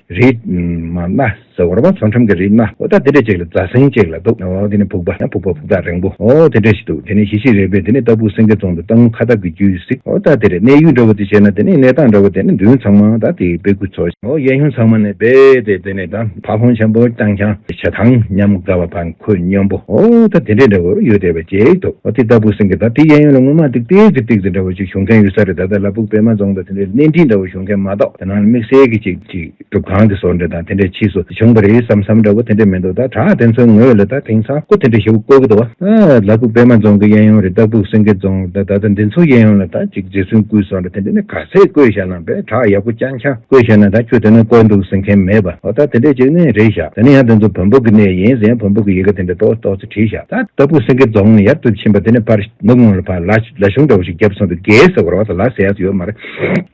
རི་མ་སྣ་ ཟེར་བ་རེད་པ། མཚོ་ཁྲོམ་གྱི་རི་སྣ། འོ་ད་དེ་འདྲ་ཅིག་ལ་རྫ་སེང་ཅིག་ལ་འདུག། འོ་དེ་ནས་ཕུག་པ་ཡང་ཕུག་པ་ཕུག་ཐག་རིང་པོ། འོ་དེ་འདྲ་ཞིག་འདུག། དེ་ནས་གཞིས་བྱེས་རེ་བའི་དེ་ནས་ལྟ་ཕུག་སེང་གེ་རྫོང་དུ་རྟ་སྔོན་ཁ་བཏགས་ཀྱི་རྒྱུད་གཟིགས། འོ་ད་དེ་རེད། གནས་ཡུལ་འདྲ་བོ་དེ་བྱས་ན་དེ་ནས་གནས་སྟངས་འདྲ་བོ་དེ་ནས་མདུན་ཚང་མ་ད་དེ་དཔེ་ཁུག་ཚོ། འོ་གཡས་གཡོན་ཚང་མ་ནས་རྦད་དེ་དེ་ནས་ད་ཕ་བོང་ཆེན་པོ་རྐྱང་རྐྱང་བྱ་ཐང་ཉམས་དགའ་བ་བར་ཁོད་སྙོམས་པོ། འོ་ད་དེ་འདྲས་འདྲ་བོ་ཡོད་བསྡད་པ་ཅིག་འདུག། འོ་དེ་ལྟ་བུ་སེང་གེ་ད་དེ་གཡས་གཡོན་ལ་སྔོན་མ་ཏིག་ཏིག་ཏིག་ཏིག་ཏིག་འདྲ་བོ་ཅིག་བྱུང་མཁན་ཡོད་ས་རེད། ད་ལྟ་ལ་ཕུག་པད་མ་རྫོང་དང་དེ་འདྲའི་གླེང་ཕྲན་འདྲ་བོ་བྱུང་མཁན་མ་གཏོགས། དེ་ནང་ལ་དམིགས་བསལ་གྱི་ཅིག་ཅིག་སྒྲུབ་ཁང་གི་བཟོ་འདྲ་དང་དེ་འདྲའི་ཕྱིས་སུ་བྱུང་བ་རེད་བསམ་བསམ་འདྲ་བོ་དེ་འདྲ་མི་འདུག། ད་བྲག་དེ་ཚོའི་ངོས་ལ་ད་དེང་སང་སྐུ་དེ་འདྲ་ཞེ་པོ་བརྐོ་གི་འདུག་བ། ལ་ཕུག་པད་མ་རྫོང་གི་གཡས་གཡོན་རེད། ལྟ་ཕུག་སེང་གེ་རྫོང་ད་ད་ལྟ་འདི་ཚོ་གཡས་གཡོན་ལ་ད་ཅིག་རྗེ་བཙུན་སྐུ་བཟོ་འདྲ་དེ་འདྲ་ནི་ག་ཚད་བརྐོས་བཞག་ན་བས་བྲག་ཡག་པོ་རྐྱང་རྐྱང་བརྐོས་བཞག་ན་ད་ཁྱོད་དེ་ནས་བརྐོས་འདུག་ཟེར་མཁན་མེད་པ། འོ་ད་དེ་འདྲས་ཅིག་ནི་རེད་བཞག། དེ་ནས་ཡང་དེ་ཚོ་བོན་པོ་གི་གནས་ཡིན་ཟེར་ཡང་བོན་པོ་གི་ཡི་གེ་དེ་འདྲ་ཏོག་ཏོག་ཙམ་བྲིས་བཞག། ད་ལྟ་བུ་སེང་གེ་རྫོང་ནས་ཡར་ཚུར་ཕྱིན་པ་དེ་ནས་ཕར་ནུབ་ངོས་ལ་ཕར་ལ་ལ་གཞུང་འདྲ་བོ་ཞིག་བརྒྱབ་སོང་དུས་དགེ་ཟེར་བ་རེད་བ། ད་ལ་ཟེར་ཡག་ཡོད་མ་རེད།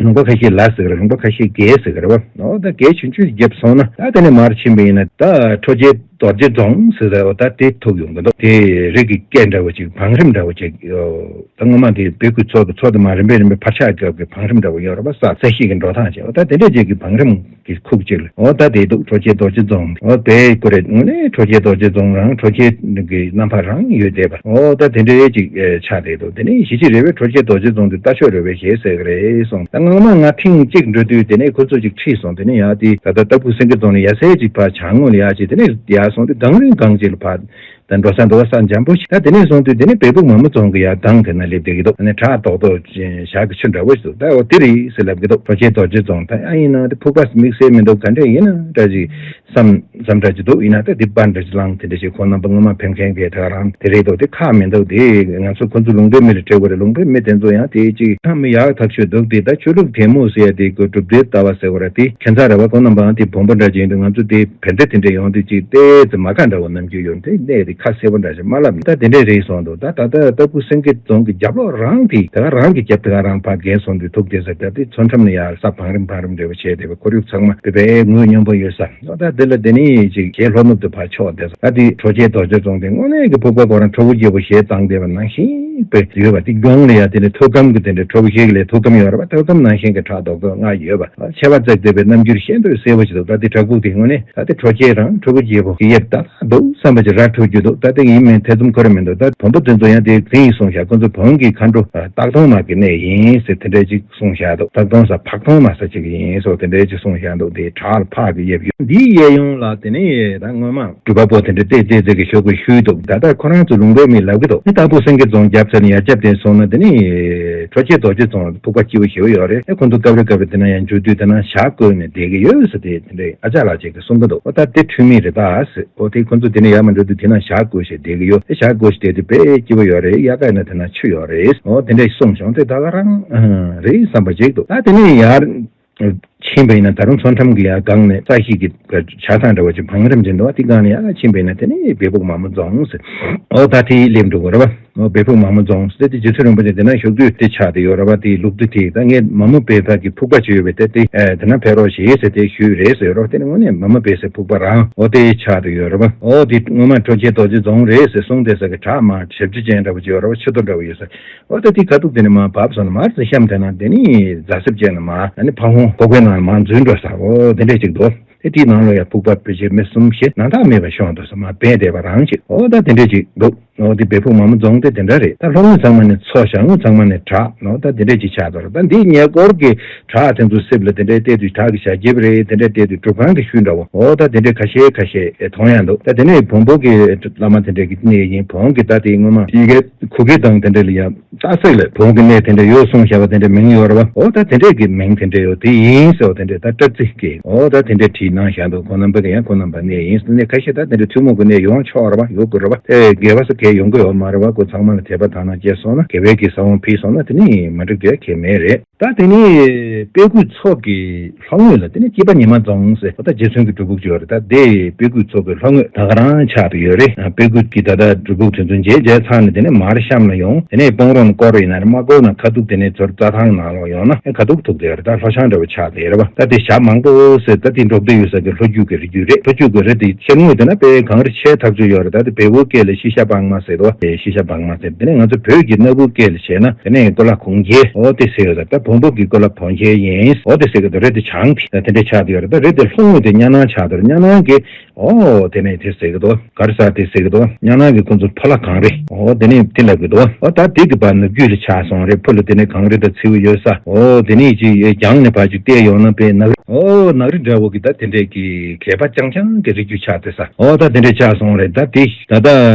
ལུང་པ་ཁ་ཤས་ལ་ཟེར་གི་རེད། ལུང་པ་ཁ་ཤས་དགེ་ཟེར་གི་རེད་བ། འོ་ད་དགེ་ཆུང་ཆུང་ཞིག་བརྒྱབ་སོང་ན་ད་དེ་ནས་མར་ཕྱིན་པ་ཡིན་ན་ད་ཁྲོ་ཆུའི་རྡོ་རྗེ་རྫོང་ཟེར་ཟེར་བ་ད་དེ་ཐུག་ཡོང་གི་འདུག། དེ་རི་གི་སྐེད་འདྲ་བོ་ཅིག་བང་རིམ་འདྲ་བོ་ཅིག། ད་སྔོན་མ་དེ་དཔེ་ཁུག་ཚོ་གི་ཚོ་དེ་མར་རིམ་པས་རིམ་པས་ཕར་ཆག་རྒྱབ་ཀྱི་བང་རིམ་འདྲ་བོ་ཡོད་རེད་པ། ས་ས་གཞི་གི་འགྲོ་སྟངས་བྱས། འོ་ད་དེ་འདྲས་ཅིག་གི་བང་རིམ་གྱི་ཁུག་ཅིག་ལ་འོ་ད་དེ་འདུག། ཁྲོ་ཆུའི་རྡོ་རྗེ་རྫོང་། འོ་དེ་ཀོ་རེད། དངོས་གནས་ཁྲོ་ཆུའི་རྡོ་རྗེ་རྫོང་རང་ཁྲོ་ཆུ་གི་རྣམ་པ་རང་ཡོད་བསྡད་པ། འོ་ད་དེ་འདྲས་ཅིག་ཆགས་བསྡད་འདུག། དེ་ནས་གཞིས་བྱེས་རེ་བས་ཁྲོ་ཆུའི་རྡོ་རྗེ་རྫོང་དེ་རྟ་མཆོག་རེ་བས་ཞེས་ཟེར་གི་རེད་གསུངས། ད་སྔོན་མ་ང་ཐེངས་གཅིག་འགྲོ་དུས་དེ་ནས་ཁོ་ཚོ་ཅིག་ཁྲིད་སོང་། དེ་ནས་ཡང་དེ་ད་ལྟ་ལྟ་བུ་སེང་གེ་རྫོང་ནས་ཡར་སའི་ཅིག་ཕར་བྱང་ངོས་ལ་ཡར་ཅིག་དེ་ནས་ཡར་སོང་དུས་སྒང་རིང་སྒང་ཅིག་ལ་ཕར། ད་འགྲོ་ས་འདུག་བ། ས་འཇམ་པོ་ཞིག། ད་དེ་ནས་བཟུང་དུས་དེ་ནས་བལ་ཕུག་མ་མོ་རྫོང་གི་ཡར་སྒང་དེ་ན་སླེབས་བསྡད་ཀྱི་འདུག། ཨ་ནི་བྲག་རྡོག་རྡོག་ཞག་གི་ཆུ་འདྲ་བོ་ཞིག་འདུག། ད་འོ་དེ་རེད་ཟེར་ལབ་ཀྱི་འདུག། ཁྲོ་ཆུའི་རྡོ་རྗེ་རྫོང་ད་ཨ་ཡིན་ན་དེ་ཕུག་པ་དམིགས་བསལ་མི་འདུག། ག་འདྲས་ཡིན་ན་འདྲ་ཅིག་བསམ་བསམ་འདྲ་ཅིག་འདུག། ཡིན་ན་ད་དེ་པར་འདྲ་ཅིག་བླངས་དེ་འདྲ་ཞིག་ཁོང་རྣམ་པ་སྔོན་མ་ཕེབས་མཁན་གྱི་ད་ག་རང་དེ་རེད་འདུག། དེ་ཁག་མི་འདུག། དེ་ང་ཚོ་ཁོ་ཚོ་ལུང་པའི་མི་ལ་སྤྲད་དགོས་རེད། ལུང་པའི་མི་དེ་ཚོ་ཡང་དེ་ཅིག་ཐང་མི་ཡག་ཐག་ཆོད་འདུག། དེ་ད་ཆོས་ལུགས་གད་མོ་ཟེར་ཡ་དེ་གོ་གྲུབ་སྡེ་ལྟ་བ་ཟེར་བ་ར་དེ་ཁྱད་མཚར་རེད་བ། ཁོང་རྣམ་པའང་དེ་བོན་པོ་འདྲ་ཅིག་ཡིན་དུས་ང་ཚོ་དེ་བན་དེ་དེ་འདྲ་ཡོང་དུས་ཅིག་ཏོག་ཙམ་མ་དགའ་འདྲ་བོ་རྣམ་འགྱུར་ཡོད་དེ། གནས་དེ་ཁ་གསལ་པོ་འདྲ་ཞིག་མ་ལབ་ནས་ད་དེ་འདྲས་རེད་སོང་འདུག། ད་ད་ལྟ་ལྟ་བུ་སེང་གེ་རྫོང་གི་རྒྱབ་ལོགས་རང་དེ་ད་ག་རང་གི་རྒྱབ་དེ་ག་རང་ཕར་བརྒལ་སོང་དུས་ཐུག་དེ་ས་ད་དེ་མཚོ་འགྲམ་ནས་ཡར་ས་བང་རིམ་བང་རིམ་འདྲ་བོ་བྱས་བསྡད་པའི་ཁོར་ཡུག་ཚང་མ་དེ་བས་ངོས་སྙོམས་པོ་ཡོད་ས། ད་དེ་ལ་དེ་ནས་ཅིག་གཞན་ལྷོ་ནུབ་ཏུ་ཕར་ཕྱོགས་བསྡད་ས། ད་དེ་ཁྲོ་ཆུའི་རྡོ་རྗེ་རྫོང་དེ་དངོས་གནས་ཀྱི་ཕུག་པ་ཁོ་རང་ཁྲོ་བོ་རྗེ་བོ་ཞལ་བཏང་བསྡད་པ་ནང་བཞིན་དཔེ་ཡོད་པ། དེ་གདོང་ལ་ཡ་དེ་ནས་ཐོད་སྐམ་གྱི་དེ་འདྲ་ཁྲོ་བོ་ཞིག་ལས་ཐོད་སྐམ་ཡོད་རེད་པ། ཐོད་སྐམ་ནང་བཞིན་གྱི་བྲག་རྡོག་རྡོག་ལྔ་ཡོད་པ། ཆད་པ་བརྩེགས་བསྡད་པའི་རྣམ་འགྱུར་ཤིན་ཏུ་གསལ་པོ་ཞིག་འདུག། ད་དེ་བྲག་ཕུག་དེ་དངོས་གནས་ད་དེ་ཁྲོ་ཆུ་རང་ཁྲོ་བོ་རྗེ་བོ་གི་ཡབ་ད་འདུག་བསམ་པ་ཅིག་ར་འཕྲོད་རྒྱུ་འདུག། ད་དེ་ཡིན་མིན་ཐེ་ཚོམ་ཁོ་ར་མི་འདུག། ད་བོན་པོ་དེ་ཚོ་ཡང་དེ་དེ་ཡིན་གསུངས་བཞག། ཁོ་ཚོ་བོན་གྱི་མཁའ་འགྲོ་སྟག་གདོང་མ་གི་གནས་ཡིན་ཟེར་དེ་འདྲ་ཅིག་གསུངས་བཞག་འདུག། སྟག་གདོང་ས་ཕག་གདོང་མ་ས་ཅིག་ཡིན་སོགས་དེ་འདྲ་ཅིག་གསུངས་བཞག་འདུག། དེ་བྲག་ལ་ཕག་གི་ཡབ་ཡོད། འདིའི་གཡས་གཡོན་ལ་དེ་ནས་ད་སྔོན་མ་སྒྲུབ་པ་པོ་དེ་འདྲ་ཏེ་ཏེ་ཙེ་གི་ཤོག་གུ་ཞུས་འདུག། ད་ལྟ་ཁོ་རང་ཚོ་ལུང་པའི་མི་ལབ་ཀྱི་འདུག། ནི་ལྟ་བུ་སེང་གེ་རྫོང་རྒྱབ་ཚར་ནས་ཡར་རྒྱབ་དེ་སོང་ན་དེ་ནི་ཁྲོ་ཆུའི་རྡོ་རྗེ་རྫོང་ཕུག་པ་སྐྱིད་པོ་ཞེ་པོ་ཡོད་རེད། ཨེ་ཁོང་ཚོ་སྐབས་རེ་སྐབས་རེ་དེ་ན་ཡང་འཇུ་དུས་དེ་ན་ཞག་བསྐོལ་ནས་བསྡད་ཀྱི་ཡོད་ཟེར་ཏེ་དེ་འདྲའི་ཨ་ཅག་ལགས་ཅིག་གིས་གསུང་གི་འདུག། ཨོ་ད་དེ་འཁྲུལ་མེད་རེད་ད་ཟེར། ཨོ་དེ་ཁོང་ཚོ་དེ་ནས་ཡར་མར་འགྲོ་དུས་དེ་ན་ཞག་བསྐོལ་ཞེས་བསྡད་ཀྱི་ཡོད། ཨེ་ཞག་བསྐོལ་ཞེས་བསྡད་དུས་དཔེ་སྐྱིད་པོ་ཡོད་རེད། དབྱར་ཁ་ཡིན་ན་དེ་ན་ཆུ་ཡོད་རེད། ཨོ་དེ་འདྲ་གསུངས་བྱུང་སྟེ་ད་ག་རང་རེད་བསམ་པ་ཅིག་འདུག། ད་དེ་ནས་ཡར་ཕྱིན་པ་ཡིན་ན་ད་རུང་མཚོ་འགྲམ་གྱི་ཡར་སྒང་ནས་ས་གཞི་གི་བྱ་ཐང་འདྲ་བ་ཅིག་བང་རིམ་ཅིག་འདུག་བ། དེ་སྒང་ནས་ཡར་ཕྱིན་པ་ཡིན་ན་དེ་ནས་བལ་ཕུག་མ་མོ་རྫོང་ཟེར། ཨོ་ད་དེ་སླེབས་འགྲོ་གི་རེད་བ། ཨོ་བལ་ཕུག་མ་མོ་རྫོང་ཟེར་དེ་རྗེ་བཙུན་རིན་པོ་ཆེ་དེ་ན་བཞུགས་དུས་དེ་ཆགས་བསྡད་ཡོད་རེད་བ། དེ་ལུགས་དེ་དེ་ད་ངས་མ་མོ་བལ་ཕག་གི་ཕུག་པ་ཅིག་ཡོད་པས་དེ་དེ་དེ་ན་ཕེབས་རོགས་ཞེས་ཟེར་དེ་ཞུས་རེད་ཟེར་ཡོད་རེད་བ། དེ་ནི་དངོས་གནས་མ་མོ་བལ་ཟེར་ཕུག་པ་རང་ཨོ་དེ་ཆགས་བསྡད་ཡོད་རེད་བ། ཨོ་དེ་སྔོན་མ་ཁྲོ་ཆུའི་རྡོ་རྗེ་རྫོང་རེད་ཟེར་གསུངས་བསྡད་ས་གི་བྲག་མ་ཞབས་ཕྱི་ཅན་འདྲ་བོ་ཅིག་ཡོད་རེད་བ། ཆུ་རྡོ་འདྲ་བོ་ཡོད་ས། འོ་ད་དེ་ཁ་ཐུག་དེ་ནས་མར་བབས་སོང་ན་མར་ཙི་བཤམས་དེ་ན་དེ་ནི་རྫ་གསེབ་ཅན་ལ་མར་ཨ་ནི་ཕ་བོང་ཁོག་པའི་ནང་ལ་མར་འཛུལ་འགྲོ་ས། འོ་དེ་འདྲས་ཅིག་འདུག། དེ་དེའི་ནང་ལ་ཡང་ཕུག་པ་བོད་ཆས་མི་གསུམ་ཞེས་ནང་རྟགས་མེད་པར་ཤོང་འདུག་ས། མར་སྦས་བསྡད་པ་རང་ཅིག། འོ་ད་དེ་འདྲས་ཅིག་འདུག། འོ་དེ་བལ་ཕུག་མ་མོ་རྫོང་དེ་དེ་འདྲ་རེད། ད་ལྷོ་ངོས་ཚང་མ་ནས་མཚོ། བྱང་ངོས་ཚང་མ་ནས་བྲག། འོ་ད་དེ་འདྲས་ཅིག་ཆགས་འདུག་ར། ད་འདིའི་ཉེ་འཁོར་གྱི་བྲག་དེ་ཚོ་གསེབ་ལ་དེ་འདྲས་བལྟས་དུས་བྲག་གི་ཞལ་རྒྱབ་རེད། དེ་འདྲས་བལྟས་དུས་སྒྲུབ་ཁང་གི་ཤུལ་འདྲ་བོ། འོ་ད་དེ་འདྲས་ཁ་ཤས་ཁ་ཤས་མཐོང་ཡ་འདུག། ད་དེ་ནས་བོན་པོ་གི་བླ་མ་དེ་འདྲས་ཀྱི་གནས་ཡིན། བོན་གྱི་ད་དེ་སྔོན་མ་ཡི་གེ་གུ་གེ་དང་དེ་འདྲས་ལ་ཡ། སྟག་གཟིག་ལ་བོན་གྱི་གནས་དེ་འདྲ་ཡོད་གསུངས་བཞག་པ་དེ་འདྲ་མིང་ཡོད་རེད་བ། འོ་ད་དེ་འདྲས་ཀྱི་མིང་དེ་འདྲ་ཡོད་དེ་ཡིན་ཟེར་བ་དེ་འདྲས་ད་སྟག་གཟིག་གི་འོ་ད་དེ་འདྲས་བྲིས་གནང་བཞག་འདུག། ཁོང་རྣམ་པ་གི་ཡང་ཁོང་རྣམ་པ་གནས་ཡིན་ཟེར་ནས་ཁ་ཤས་ད་དེ་འདྲས་ཐུན་མོང་གི་གནས་ཡོང་ཆོག་རེད་བ། ཡོད་དགོས་རེད་བ། ཨེ་དགེ་བ་ས་གས་ཡོང་གི་ཡོད་མ་རེད་བ། ཁོ་ཚང་མ་ལ་དད་པ་དག་སྣང་སྐྱེས་སོང་ན་དགེ་བའི་གི་ས་བོན་ཕུལ་སོང་ན་དེ་ནི་མ་འགྲིག་རྒྱུ་གལ་མེད་རེད། ད་དེ་ནི་དཔལ་ཁུག་མཚོ་གི་ལྷོ་ངོས་ལ་དེ་ནས་སྐྱིད་པ་ཉི་མ་རྫོང་ཟེར་ད་རྗེ་བཙུན་གྱི་སྒྲུབ་ཕུག་ཅིག་ཡོད་རེད། ད་དེ་དཔལ་ཁུག་མཚོ་གི་ལྷོ་ངོས་ད་ག་རང་ཆགས་ཏེ་ཡོད་རེད། དཔལ་ཁུག་གི་ད་ལྟ་སྒྲུབ་ཕུག་དེ་ཚོ་མཇལ་མཇལ་ཚར་ནས་དེ་ནས་མར་གཤམ་ལ་ཡོང་། དེ་ནས་སྤང་རོང་ལ་སྐོར་ཡིན་ན་རེད། མ་སྐོར་ན་ཁ་ཐུག་དེ་ནས་ཚུར་རྩྭ་ཐང་ནང་ལོགས་ཡོང་ན་ཨེ་ཁ་ཐུག་ཐུག་དེ་ཡོད་རེད། ད་ལྷོ་བྱང་འདྲ་བོ་ཆགས་ཏེ་ཡོད་རེད་བ། ད་དེ་ཞྭ་མང་པོ་ཟེར་ད་དེ་འབྲོག་སྡེ་ཡོད་ས་གི་ལྷོ་རྒྱུད་ཀྱི་རི་རྒྱུད་རེད། ལྷོ་རྒྱུད་ཀྱི་རི་དེ་ཤར་ངོས་དེ་ན་དཔེ་གངས་རི་ཆེ་ཐག་ཆོད་ཡོད་རེད། ད་དེ་བལ་པོའི་སྐད་ལ་ཤི་ཤ་བང་མ་ཟེར་དོ། དེ་ཤི་ཤ་བང་མ་ཟེར། དེ་ནས་ང་ཚོ་བོད་ཀྱི་སྣ་བུག་སྐད་ལ་བྱས་ན་དེ་ནས་ཀོ་ལ་གུང་རྒྱལ་འོ་དེ་ཟེར་ཡོད་རེད། ད་ ཁོང་པོ་གི་ཀོ་ལབ་དོན་ཆེན་ཡིན། འོ་དེ་ཟེར་གི་འདུག་རེད། དེ་བྱང་གི་དེ་འདྲས་ཆགས་བསྡད་ཡོད་རེད། ད་རེད། དེ་ལྷོ་ངོས་དེ་གཉའ་ནང་ཆགས་འདུག་རེད། གཉའ་ནང་གི། ཨོ་དེ་ནས་དེ་ཟེར་གི་འདུག་ག་རེ་ཟེར་དེ་ཟེར་གི་འདུག་གཉའ་ནང་གི་ཁོང་ཚོ་ཕོ་ལ་གངས་རི། ཨོ་དེ་ནས་དེ་ལབ་གི་འདུག་ཨོ་ད་དེ་གི་བར་ནུབ་རྒྱུད་ལ་ཆགས་སོང་རེད། ཕུ་ལ་དེ་ནས་གངས་རི་དང་མཚེའུ་ཡོད་ས། ཨོ་དེ་ནས་ཅིག་རྒྱང་ནས་ཕར་ཅིག་བལྟས་ཡོང་ན་དཔེ་ནག་རི། ཨོ་ནག་རི་འདྲ་བོ་གི་ད་དེ་འདྲས་ཀྱི་གད་པ་རྐྱང་རྐྱང་གི་རི་རྒྱུད་ཆགས་བསྡད་ས། ཨོ་ད་དེ་འདྲས་ཆགས་སོང་རེད། ད་དེ་ད་ལྟ་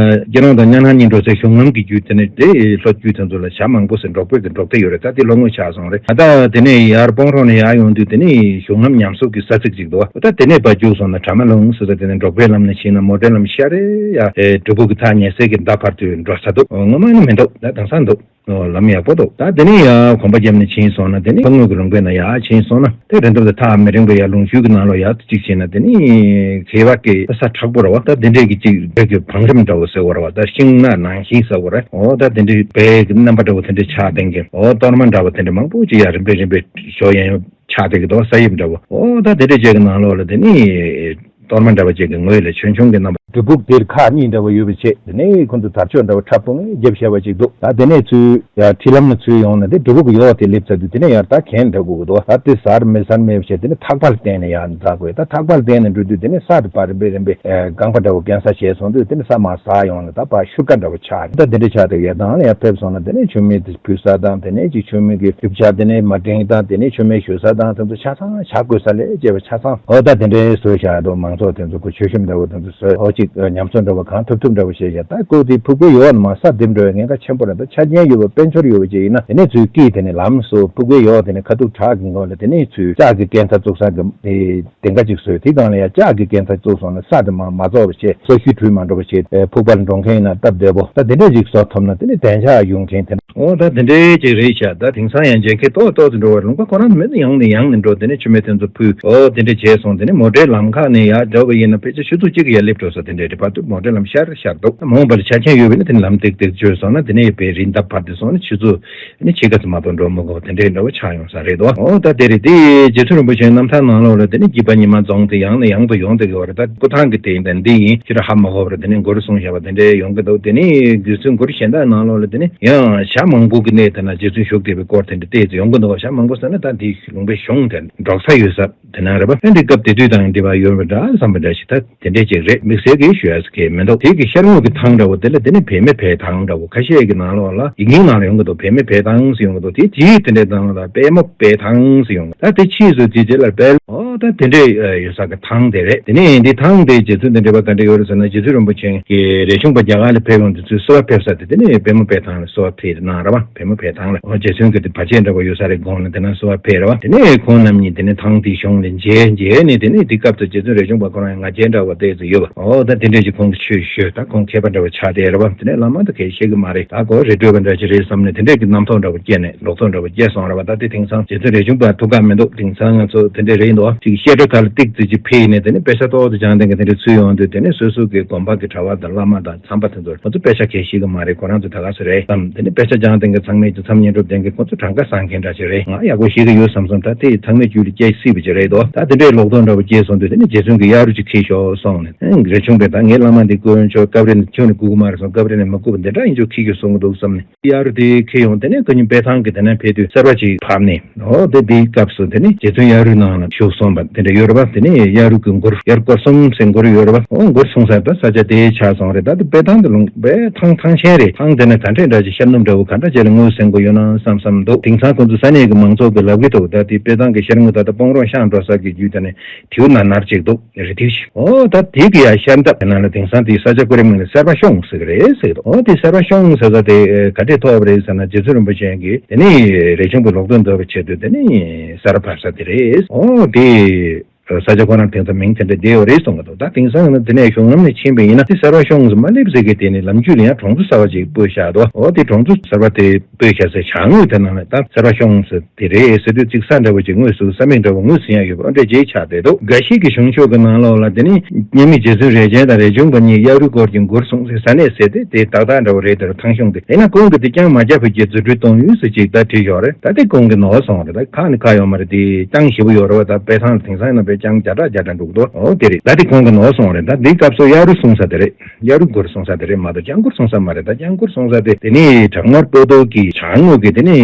སྐྱེ་རོང་དང་གཉའ་ནང་གཉིས་འགྲོ་སའི་གཞུང་ལམ་གྱི་རྒྱུད་དེ་ནས་དེ་ལྷོ་རྒྱུད་དེ་ཚོ་ལ་བྱ་མང་པོ་ཟེར་འབྲོག་པའི་གི་འབྲོག་སྡེ་ཡོད་རེད། ད་དེ་ལྷོ་ངོས་ཆགས་སོང་རེད། ད་ལྟ་དེ་ནས་ཡར་སྤང་རོང་ནས་ཡར་ཡོང་དུས་དེ་ནས་གཞུང་ལམ་ཉམས་གསོ་གི་ས་ཚིགས་ཅིག་འདུག་ད་དེ་ནས་ཕར་རྒྱུགས་སོང་ན་གྲ་མ་ལུང་ཟེར་ས། དེ་ནས་འབྲོག་པའི་ལམ་ནས་ཕྱིན་ན་མོ་ཊའི་ལམ་ཤར་རེ་ཡ་ཨེ་གྲུ་ཕུག་གི་ཐག་ཉེ་སའི་གི་མདའ་ཕར་དུ་འགྲོ་ས་འདུག་ངོ་མ་ནི་མི་འདུག་ད་དེང་སང་འདུག་ལམ་ཡག་པོ་འདུག་ད་དེ་ནས་ཡར་གོམ་པ་བརྒྱབ་ནས་ཕྱིན་སོང་ན་དེ་ནས་ལྷོ་ངོས་ཀྱི་ལུང་པའི་ནང་ཡར་ཕྱིན་སོང་ན་དེ་རི་འདབས་དེ་ཐག་མི་རིང་པོ་ཡར་ལུང་ཤུལ་གྱི་ནང་ལོགས་ཡར་གཅིག་ཕྱིན་ན་དེ་ནས་གད་པ་གི་ས་མཁྲེགས་པོ་རེད་བ། ད་དེ་འདྲས་ཀྱི་གཅིག་བོད་ཀྱི་བང་རིམ་འདྲ་བོ་ཟེར་བ་རེད་བ། ད་ཤིང་ནགས་ནང་བཞིན་ཟེར་བ་རེད། འོ་ད་དེ་འདྲས་བལ་གྱི་རྣམ་པ་འདྲ་བོ་དེ་འདྲས་ཆགས་ལྡན་གྱི། འོ་གཏོར་མ་འདྲ་བོ་དེ་འདྲས་མང་པོ་ཅིག་ཡར་རིམ་པས་རིམ་པས་ཞོ་ཡན་ཆགས་བསྡད་ཀྱི་འདུག་ས་དབྱིབས་འདྲ་བོ། འོ་ད་དེ་འདྲས་ཅིག་གི་ནང་ལོགས་ལ་དེ་ནས་གཏོར་མ་འདྲ་བོ་ཅིག་གི་ངོས་ལ་ཆུང་ཆུང་གི་རྣམ་པ། གྲུ་ཕུག་འདིར་ཁག་གཉིས་འདྲ་བོ་ཡོད་པ་བྱས། དེ་ནས་ཁོང་ཚོ་དར་ལྕོག་འདྲ་བོ་ཁྲ་སྤུ་ངེ་བརྒྱབ་བཞག་པ་ཅིག་འདུག་ད་དེ་ནས་ཚུར་ཡར་འཁྲིས་ལམ་ལ་ཚུར་ཡོང་ན་དེ་གྲུ་ཕུག་གི་ཡོག་དེ་སླེབས་ཚར་དུས་དེ་ནས་ཡར་ད་གན་འདྲ་དགོས་ཀྱི་འདུག་ད་དེ་གཟར་མི་གཟར་མེད་པ་བྱས། དེ་ནས་ཐག་པ་ལ་བརྟེན་ནས་ཡར་འཛེག་དགོས། ད་ཐག་པ་ལ་བརྟེན་ནས་འགྲོ་དུས་དེ་ནས་ས་དེ་ཕར་རིམ་པས་རིམ་པས་ཨེ་རྐང་པ་འདྲ་བོ་རྐྱེན་ས་བྱས་སོང་དུས་དེ་ནས་ས་མར་ཟག་ཡོང་ནས་ད་ཕར་ཤུར་ཀ་འདྲ་བོ་ཆགས། ད་དེ་འདྲ་ཆགས་དུས་ཡར་ཐང་ལ་ཡར་ཕེབས་སོང་ན་དེ་ནས་ཆུ་མིག་དེ་ཕུལ་ས་དང་དེ་ནས་ཅིག་ཆུ་མིག་གི་རྒྱུ་ཆ་དེ་ནས་མ་འདྲེན་དང་དེ་ནས་ཆུ་མིག་བཞུ་ས་དང་དེ་ཚོ་ཆ་ཚང་བྱ་དགོས་ས་ལས་བྱས་པ་ཆ་ཚང་འོ་ད་དེ་འདྲའི་བཟོས་བཞག་འདུག་མང་ཚོགས་དེ་ཚོ་གི་མཆོད་གཤོམ་འདྲ་བོ་དེ་ཚོ་བཟོས། འོ་ཅིག་ཉམས་གསོ་འདྲ་བོ་གང་ཐུབ་ཐུབ་འདྲ་བོ་བྱས་བཞག་ད་ཁོ་དེ་ཕུག་པའི་ཡོག་ནས་མར་ས་འདེབས་འགྲོ་བའི་ཉེན་ཁ་ཆེན་པོ་རེད། ད་ཆ་རྐྱེན་ཡོད་པ་དཔལ་འབྱོར་ཡོད་པ་ཅིག་ཡིན་ན་དེ་ནས་ཚུར་སྐྱིད་དེ་ནས་ལམ་བཟོ། ཕུག་པའི་ཡོག་དེ་ནས་ཁ་ཐུག་བྲག་གི་ངོས་ལ་དེ་ནས་ཚུར་ལྕགས་ཀྱི་སྐས་འཐག་བཙུགས་ས་གི་དེ་སྡིངས་ཀ་ཅིག་བཟོས། དེ་སྒང་ལ་ཡང་ལྕགས་ཀྱི་སྐས་འཐག་བཙུགས་སོང་ན་ས་དེ་མར་མ་རྫོགས་པ་བྱས། ས་གཞི་དྲུད་མ་འགྲོ་བ་བྱས། ཨེ་ཕུག་པར་འགྲོ་མཁན་ཡིན་ན་སྟབས་བདེ་པོ། ད་དེ་འདྲས་ཅིག་བཟོ་ཐུབ་ན་དེ་ནི་བདེ་འཇགས་ཡོང་མཁན་དེ་འདྲ། འོ་ད་དེ་འདྲའི་ཅིག་རེད་ཤག་ད་དེང་སང་ཡང་མཇལ་མཁན་ཏོག་ཏོག་ཏུ་འགྲོ་བར། ལུང་པ་ཁོ་རང་མི་ཡང་ནས་ཡང་ནས་འགྲོ། དེ་ནས་ཆུ་མིག་དེ་ཚོ་ཕུལ། འོ་དེ་འདྲས་བྱས་སོང་། དེ་ནས་མོ་ཊའི་ལམ་ཁ་ནས་ཡར་འགྲོ་བ་ཡིན་ན་ཕལ་ཆེར་ཆུ་ཚོད་གཅིག་གི་ཡར་སླེབས་འགྲོ་ས་དེ་འདྲས་རེད། བར་དུ་མོ་ཊའི་ལམ་ཤར་ཤར་འདུག་མ་འོངས་པ་ལ་ཆ་རྐྱེན་ཡོད་པ་ཡིན་ན་དེ་ནས་ལམ་ཏིག་ཏིག་བཅོས་སོང་ན་དེ་ནས་ཡོད་པའི་རི་འདབས་བར་དུ་སོང་ན་ཆུ་ཚོད་ནི་ཕྱེད་ཀ་ཙམ་མ་གཏོགས་འགྲོ་མི་དགོས་པ་དེ་འདྲའི་འདྲ་བོ་ཆགས་ཡོང་ས་རེད་དོ། འོ་ད་དེ་རེད། དེ་རྗེ་བཙུན་རིན་པོ་ཆེའི་རྣམ་ཐར་ནང་ལོགས་ལ་དེ་ནི་སྐྱིད་པ་ཉི་མ་རྫོང་དེ་ཡང་ནས་ཡང་དུ་ཡོང་བསྡད་ཀྱི་ཡོད་རེད། ད་སྐུ་ཐང་གི་དེ་ཡིན་ད་འདི་ཡིན་ཅི་ར་ཧ་མ་གོ་བར་དེ་ནས་མགུར་གསུངས་བཞག་པ་དེ་འདྲའི་ཡོང་གི་འདུག་དེ་ནི་རྗེ་བཙུན་མགུར་གཞན་དག་ནང་ལོགས་ལ་དེ་ནི་ཡང་བྱ་མང་པོ་གི་གནས་དེ་ན་རྗེ་བཙུན་བཞུགས་བསྡད་པའི་སྐོར་དེ་འདྲ་བལྟས་ཚེ་ཡོང་གི་འདུག་བྱ་མང་པོ་ཟེར་ན་ད་འདི་ལུང་པའི་གཞུང་དེ་འབྲོག་ས་ཡོད་ས། དེ་ན་རེད་པ། ཨ་འདི་སྐབས་དེ་དུས་དང་འདི་བ་ཡོད་པ་འདྲ་བསམ་པ་འདྲ་ཞིག་ད་དེ་འདྲས་ཅིག་རེད། དམིགས་བསལ་གྱི་ཞུ་ཡ་ཟེར་གྱི་མི་འདུག་དེ་གི་ཤར་ངོས་ཀྱི་ཐང་འདྲ་བོ་དེ་ལ་དེ་ནི་བལ་མོ་བལ་ཐང་འདྲ་བོ་ཁ་ཤས་ཀྱི་ནང་ལོགས་ལ་ཡིག་རྙིང་ནང་ལ་ཡོང་གི་འདུག་བལ་མོ་བལ་ཐང་ཟེར་ཡོང་གི་འདུག་དེ་དེའི་དེ་འདྲའི་ནང་ལ་པད་མོ་པད་ཐང་ཟེར་ཡོང་གི། ད་དེ་ཕྱིས་སུ་དེ་རྗེས་ལ་བལ་ཨོ་ད་དེ་འདྲས་ཡོད་ས་གི་ཐང་དེ་རེད། དེ་ནས་འདི་ཐང་དེ་རྗེ་བཙུན་དང་འབྲེལ་བ་ག་འདྲ་ཡོད་རེད་ཟེར་ན། རྗེ་བཙུན་རིན་པོ་ཆེ་གི་རས་ཆུང་པ་རྒྱ་གར་ལ་ཕེབས་ཡོང་དུས་ཚོད་གསོལ་བ་ཕེབས་ས་དེ་དེ་ནས་པད་མོ་པད་ཐང་ལ་གསོལ་བ་ཕེབས་གནང་ར་བ། བལ་མོ་བལ་ཐང་ལ། འོ་རྗེ་བཙུན་གྱི་དེ་བར་ཆད་འདྲ་བོ་ཡོད་ས་རེད་དགོངས་ནས་དེ་ན་གསོལ་བ་ཕེབས་ར་བ། དེ་ནས་ཁོང་རྣམ་གཉིས་དེ་ནས་ཐང་དེའི་གཞུང་ལ་མཇལ། མཇལ་ནས་དེ་ནས་དེ་སྐབས་དུ་རྗེ་བཙུན་རས་ཆུང་པ་ཁོ་རང་ཡང་ང་རྒྱལ་འདྲ་བོ་དེ་ཚོ་ཡོད་པ། འོ་ད་དེ་འདྲས་ཀྱི་ཁོང་གི་ཆོས་ཞུས། ད་ཁོང་མཁས་པ་འདྲ་བོ་ཆགས་བསྡད་ར་བ། དེ་ནས་བླ་མ་ད་གས་ཤེས་ཀྱི་མ་རེད། ད་ཁོ་རི་ཁྲོད་པ་འདྲ་ཅིག་རེད་བསམ་ནས་དེ་འདྲས་ཀྱི་རྣམ་རྟོག་འདྲ་བོ་སྐྱེས་ནས་ལོག་རྟོག་འདྲ་བོ་སྐྱེས་སོང་ར་བ། ད་དེ་དེང་སང་རྗེ་བཙུན་རས་ཆུང་པ་ཐུགས་ཁག་མི་འདུག་དེང་སང་ང་ཚོ་དེ་འདྲས་རེད་འདུག་ཅིག་བཤད་གྲྭ་ཁག་ལ་ཏིག་ཙི་ཅིག་ཕེབས་ནས་དེ་ནས་དཔེ་ཆ་ཏོག་ཏོ་སྦྱང་མཁན་གྱི་དེ་འདྲས་ཚུར་ཡོང་དུས་དེ་ནས་སོ་སོ་གི་དགོན་པ་གི་གྲྭ་བ་དང་བླ་མ་དང་ཚངས་པ་དེ་ཚོར་ང་ཚོ་དཔེ་ཆ་གས་ཤེས་ཀྱི་མ་རེད། ཁོ་རང་ཚོ་ད་ག་ཚོད་རེད་བསམ། དེ་ནས་དཔེ་ཆ་སྦྱང་མཁན་གྱི་ཚང་མས་ཀྱི་མཚམས་བསྙེན་སྒྲུབ་ལྡན་གྱི་ཁོ་ཚོ་གྲངས་ཀ་བཟང་མཁན་འདྲ་ཞིག་རེད། ང་ཡག་པོ་ཤེས་ཀྱི་ཡོད་བསམ་སོང་། ད་དེ་ཚང་མའི་རྒྱུད་ལ་སྐྱེ་སྲིད་པ་ཅིག་རེད་དོ། ད་དེ་འདྲའི་ལོག་རྟོག་འདྲ་བོ་སྐྱེས་སོང་དུས་དེ་ནས་རྗེ་བཙུན་གྱི་གཡག་རུ་ཅིག་ཁྱེར་ཤོག་གསུངས་ནས། ཨེ་རས་ཆུང་པས་ད་ངའི་བླ་མ་འདི་སྐུ་ཡོན་ཆོག་སྐབས་རེ་ནས་ཁྱོད་ནས་སྒུག་གི་མ་རེད་གསུངས། སྐབས་རེ་ནས་མ་སྒུག་པ་འདི་འདྲ་ཡིན་ཆོག་ཁྱེར་ཤོག་གསུང་གི་འདུག་བསམ་ནས། གཡག་རུ་དེ་ཁྱེར་ཡོང་། དེ་ནས་ཁོ་གཉིས་དཔེ་ཐང་གི་དེ་ནས་ཕེབས་དུས་གསར་པ་ཅིག་ཕབ་ནས། འོ་དེ་དེའི་སྐབས་སུ་དེ་ནས་རྗེ་བཙུན་གཡག་རུའི་ནང་ལ་བཞུགས་སོང་བ་དེ་འདྲ་ཡོད་རེད་པ། དེ་ནས་གཡག་རུ་གི་མགུར་ཡར་སྐོར་གསུམ་ཟེར་མགུར་ཡོད་རེད་པ། འོ་མགུར་གསུངས་ས་ད་ས་ཆ་དེ་ཆགས་སོང་རེད། ད་དེ་དཔེ་ཐང་དེ་ལུང་པའི་ཐང་ཐང་ཆེན་རེད། ཐང་དེ་ནས་ད་འདྲས་འདྲ་ཅིག་ཤར་ནུབ་འདྲ་བོ་ག་འདྲ་ཅིག་ལ་ངོས་ཟིན་དགོས་ཡོད་ན་བསམ་བསམ་འདུག་དེང་སང་ཁོང་ཚོ་ས་གནས་ཀྱི་མང་ཚོགས་ཀྱི་ལབ་གི་འདུག་ད་དེ་དཔེ་ཐང་གི་ཤར་ངོས་ད་ལྟ་སྤང་རོང་ཤང་འགྲོ་ས་གི་རྒྱུད་དེ་ནས་དེའུ་ནར་ནར་ཅིག་འདུག་རི་དེའུ་ཞིག་འོ་ད་དེ་གི་ཡ་ཤར་འདབས་ནང་ལ་དེང་སང་དེའི་ས་ཆ་ཀོ་རེ་མིང་ལ་སེར་པ་གཤོང་ཟེར་གི་རེད་ཟེར་གི་འདུག་འོ་དེ་སེར་པ་གཤོང་ཟེར་ས་དེ་ག་འདྲས་ཐོགས་པ་རེད་ཟེར་ན། རྗེ་བཙུན་རིན་པོ་ཆེ་གིས་དེ་ནས་རས་ཆུང་པའི་ལོག་རྟོག་འདོར་བའི་ཆེད་དུ་དེ་ནས་ས་ར་ཕབ་ས་དེ་རེད། འོ་དེ་ས་ཆ་ཁོ་རང་དེང་སང་མིང་དེ་འདྲ་བསྡད་ཡོད་རེད་གསུང་གི་འདུག་ད་དེང་སང་ཡིན་ན་དེ་ནས་གཞུང་ལམ་ནས་ཕྱིན་པ་ཡིན་ན་དེ་སེར་པ་གཤོང་ཟེར་མ་སླེབས་ཟེར་གི། དེ་ནས་ལམ་རྒྱུད་ལ་ཡང་གྲོང་ཚོ་གསར་པ་ཅིག་སྤོས་བཞག་འདུག་འོ་དེ་གྲོང་ཚོ་གསར་པ་དེ་སྤོས་བཞག་སའི་བྱང་ངོས་དེ་ནང་ལ་ད་སེར་པ་གཤོང་ཟེར་དེ་རེད་ཟེར་དུས་ཅིག་ས་འདྲ་བོ་ཅིག་ངོས་སུ་ས་མིག་འདྲ་བོ་ངོས་ཟིན་ཡ་ཡོད་པ་འདྲ་ཅིག་ཆགས་བསྡད་འདུག་འགའ་ཞིག་གི་གཞུང་ཕྱོགས་ཀྱི་ནང་ལོགས་ལ་དེ་ནི་མཉམ་མེད་རྗེ་བཙུན་རས་ཆེན་དང་རས་ཆུང་པ་གཉིས་གཡག་རུའི་སྐོར་གྱི་མགུར་གསུངས་སའི་ས་གནས་ཟེར་ཏེ་དེ་ཏག་ཏག་འདྲ་བོ་རེད། དེར་ཐང་གཞུང་དེ་ཡིན་ན་གོང་གི་དེ་ལྕང་མ་བརྒྱབ་པའི་རྗེ་རྫུ་འཕྲུལ་གཏོང་ཡུལ་ཟེར་ཅིག་ད་བྲིས་ཡོད་རེད། ད་དེ་གོང་གི་ནོར་སོང་རེད། ད་ཁག་ནི་ཁག་ཡོད་མ་རེད། དེ་ལྕང་ཞེ་པོ་ཡོད་རེད་བ། ད་དཔེ་ཐང་དེང་སང་ཡིན་ན་དཔེ་ ལྕང་བརྒྱ་ཕྲག་བརྒྱ་ཕྲག་འགྲོ་གི་འདུག་འོ་དེ་རེད། ད་དེ་ཁོང་གི་ནོར་སོང་རེད། ད་དེའི་སྐབས་སུ་གཡག་རུ་སོང་ས་དེ་རེད། གཡག་རུ་མགོར་སོང་ས་དེ་རེད་མ་གཏོགས་སྤྱང་ཀོར་སོང་ས་མ་རེད། ད་སྤྱང་ཀོར་སོང་ས་དེ་དེ་ནི་བྲག་དམར་པོ་ཏོ་གི་བྱང་ངོས་ཀྱི་དེ་ནི་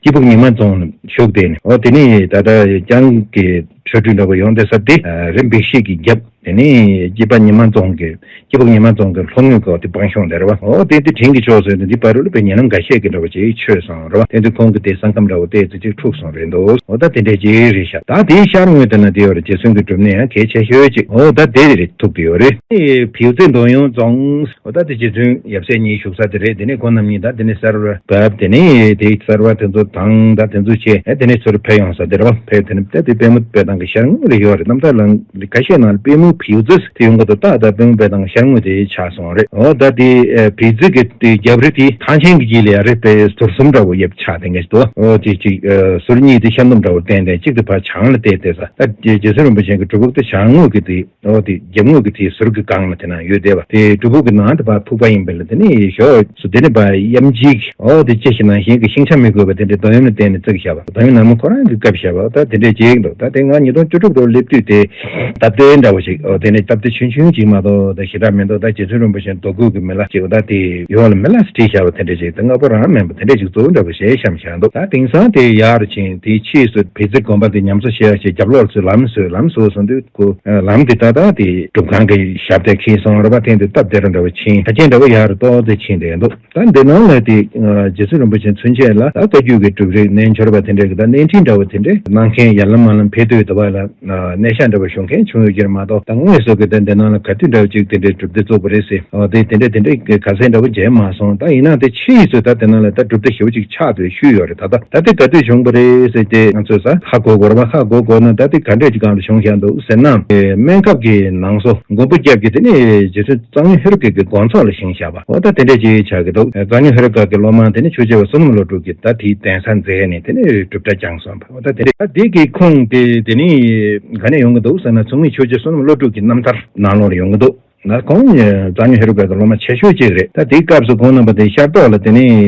སྐྱིད་སྡུག་ཉི་མ་རྫོང་ལ་ཞུགས། དེ་ནི་འོ་དེ་ནི་ད་ལྟ་ལྕང་གི་ཆོ་འཕྲུལ་འདྲ་པོ་ཡོང་བསྡད་ས་དེ་རི་འབིགས་བྱེད་ཀྱི་རྒྱབ། དེ་ནས་སྐྱིད་པ་ཉི་མ་རྫོང་གི་སྐྱིད་པ་ཉི་མ་རྫོང་གི་ལྷོ་ངོས་ཀྱི་འོ་དེ་སྤང་གཤོང་དེ་རེད་བ། འོ་དེ་དེ་དྲིན་གྱི་ཕྱོགས་སུ་དེ་འདི་བར་ལ་པའི་ཉེ་ལམ་འགའ་ཤས་ཀྱི་འདྲ་བ་ཅིག་ཆོད་སོང་རེད་བ། དེ་ཚོ་ཁོང་གི་དེ་ས་ཁམས་འདྲ་བོ་དེ་ཚོ་ཅིག་འཁྲུགས་སོང་རེད་འདུག་འོ་ད་དེ་འདྲས་ཅིག་རེད་ཤག་ད་དེའི་ཤར་ངོས་དེ་ན་དེ་ཡོད་རེད། རྗེ་བཙུན་གྱི་སྒྲུབ་གནས་ཡང་གལ་ཆེ་ཤོས་ཅིག་འོ་ད་དེ་རེད་ཐུག་གི་ཡོད་རེད། ཨེ་བིའུ་རྩེ་མདོ་ཡོང་རྫོང་། འོ་ད་དེ་རྗེ་བཙུན་ཡབ་སྲས་གཉིས་བཞུགས་ས་དེ་རེད། དེ་ནས་ཁོང་རྣམ་གཉིས་ད་དེ་ནས་གསར་བ་བབས། དེ་ནས་དེ་གསར་བ་དེ་ཚོ་དང་ད་དེ་ཚོ་བྱས། ཨེ་དེ་ནས་ཚུར་ཕེབས་ཡོང་ས་དེ་རེད་བ། ཕེབས་དེ་ནས་ད་དེ་པད་མོ་དཔེ་ཐང་གི་ཤར་ངོས་རེད་ཡོད་རེད། རྣམ་ཐར་ལ་ཁ་ཤས་ནང་ལ་པད་མོ་བིའུ་རྩེ་དེ་ཡོང་གི་འདུག་ད་ད་པད་མོ་དཔེ་ཐང་གི་ཤར་ངོས་དེ་ཆགས་སོང་རེད། འོ་ད་དེ་ཨེ་བིའུ་རྩེ་གི་དེ་རྒྱབ་རི་དེ་ཐང་ཆེན་གྱི་རྗེས་ལ་ཡ་རེད། དཔེ་ཟུར་གསུམ་འདྲ་བོ་ཡོད་ཆགས་དེ་འདྲས་འདུག་འོ་དེ་ཅིག་ཨེ་ཟུར་གཉིས་དེ་ཤར་འདུམ་འདྲ་བོ་བསྟན་ཏེ་གཅིག་དེ་ཕར་བྱང་ལ་བལྟས་བལྟས་ས། ད་རྗེ་རྗེ་བཙུན་རིན་པོ་ཆེ་གི་སྒྲུབ་ཕུག་དེ་བྱང་ངོས་ཀྱི་དེ་འོ་དེ་རྒྱབ་ངོས་ཀྱི་དེའི་ཟུར་གྱི་སྒང་ལ་དེ་ན་ཡོད་བསྡད་པ། དེ་སྒྲུབ་ཕུག་གི་ནང་དུ་ཕར་ཕུག་པ་ཡིན་པས་ལ། དེ་ནས་ཞོགས་སུ་དེ་ནས་ཕར་གཡམ་རྗེས་ཀྱི་འོ་དེ་ཅི་ཞིག་ནང་བཞིན་གྱི་ཤིང་ཆ་མི་དགོས་པ་དེ་འདྲའི་རྡོ་གཡམ་ལ་བརྟེན་ནས་བརྩིགས་བཞག་པ། རྡོ་གཡམ་ནག་མོ་ཁོ་རང་གིས་བཀབ་བཞག་པ། ད་དེ་འདྲས་བྱེད་ཀྱི་འདུག་ད་དེ་ང་ཉིས་སྟོང་བཅུ་དྲུག་ལོར་སླེབས་དུས་དེ་སྟབས་བདེ་འདྲ་བོ་ཞིག་འོ་དེ་ནས་སྟབས་བདེ་ཆུང་ཆུང་ཅིག་མ་གཏོགས་ད་ཞེ་དྲག་མི་འདུག་ད་རྗེ་བཙུན་རིན་པོ་ཆེ་རྡོ་བརྐོས་ཀྱི་མི་ལ་ཅིག་འོ་ད་དེ་ཡོད་ལ་མི་ལ་བྲིས་བཞག་པ་དེ་འདྲས་ཅིག་ད་སྔ་པོ་རང་མིན་པ་དེ་འདྲས་ཅིག་གཙོ་བོ་འདྲ་བོ་ཞིག་བཤམས་བཞག་འདུག་ད་དེང་སང་དེ་ཡར་ཕྱིན་དེའི་ཕྱིས་སུ་བི་ཛི་གོམ་པ་དེ་ཉམས་གསོ་བྱེད་ཡག་ཞིག་རྒྱབ་ལོགས་སུ་ལམ་བཟོས། ལམ་བཟོས་སོང་དུས། ཁོ་ལམ་དེ་ཏག་ཏག་དེ་སྒྲུབ་ཁང་གི་ཞབས་དེ་འཁེལ་སོང་རེད་པ། ཐེངས་དེ་སྟབས་བདེ་རུ་འདྲ་བོ་ཕྱིན། ཕལ་ཆེར་འདྲ་བོ་ཡག་རུ་ཏོག་ཙེ་ཕྱིན་བསྡད་འདུག་ད་འདི་ནང་ལ་དེ་རྗེ་བཙུན་རིན་པོ་ཆེ་ཚུན་ཆད་ལ་ད་བཀའ་བརྒྱུད་ཀྱི་སྒྲུབ་རིགས་རྣལ་འབྱོར་པ་དེ་འདྲ་གི་ད་གནས་འཕྲིན་འདྲ་བོ་དེ་འདྲ་གནང་མཁན་ཡར་ལམ་མར་ལམ་ཕེབས་དུས་དུ་བ་ལ་གནས་ཤག་འདྲ་བོ་ཞུ་མཁན་བྱུང་ཡོད་ཀྱི་རེད་མ་གཏོགས། ད་དངོས་སུ་གི་ད་འདི་ནང་ལ་ག་དུས་འདྲ་བོ་ཅིག་དེ་འདྲའི་སྒྲུབ་སྡེ་བཙུགས་པ་རེད་ཟེར། འོ་དེ་དེ་འདྲ་དེ་འདྲ་ག་ཚད་འདྲ་བོ་མཇལ་མ་སོང་། ད་ཡིན་ན་དེ་ཕྱིས་སུ་ད་དེ་ནང་ལ་ད་སྒྲུབ་སྡེ་ཞེ་པོ་ཅིག་ཆགས་འདུག་ཞུས་ཡོད་རེད། ད་ད་ད་དེ་ག་དུས་བྱུང་བ་རེད་ཟེར་ཏེ་ང་ཚོས་ས་ཧ་གོ་དགོས་རེད་པ། ཧ་གོ་དགོས་ན་ད་དེ་ག་འདྲས་ཅིག་སྒང་ལ་བྱུང་བཞག་འདུག་ཟེར་ན། སྨན་ཁབ་ཀྱི་ནང་སོ་མགོན་པོ་སྐྱབས་ཀྱིས་དེ་ནས་རྗེ་བཙུན་གཙང་སྨྱོན་ཧེ་རུ་ཀ་གི་དགོངས་རྫོགས་ལ་བཞེངས་བཞག་པ། འོ་ད་དེ་འདྲས་ཅིག་ཆགས་ཀྱི་འདུག་གཙང་སྨྱོན་ཧེ་རུ་ཀ་གི་སློབ་མ་དེ་ནི་ཆོས་རྗེ་བསོད་ནམས་བློ་གྲོས་ཀྱི་ད་དེའི་གདན་ས་མཛད་ནས་དེ་ནས་སྒྲུབ་གྲྭ་བསྐྱངས་སོང་བ། འོ་ད་དེ་འདྲས་ད་དེ་གི་ཁུངས་དེ་དེ་ནི་ག་ནས་ཡོང་གི་འདུག་ཟེར་ན། མཚུངས་མེད་ཆོས་རྗེ་བསོད་ནམས་བློ་གྲོས་ཀྱི་རྣམ་ཐར་ནང་ལོགས་ལ་ཡོང་གི་འདུག་ན་ཁོང་གཙང་སྨྱོན་ཧེ་རུ་ཀ་གི་སློབ་མ་ཆེ་ཤོས་གཅིག་རེད། ད་དེའི་སྐབས་སུ་ཁོང་རྣམ་པ་དེ་ཤར་ཏོག་ལ་དེ་ནས་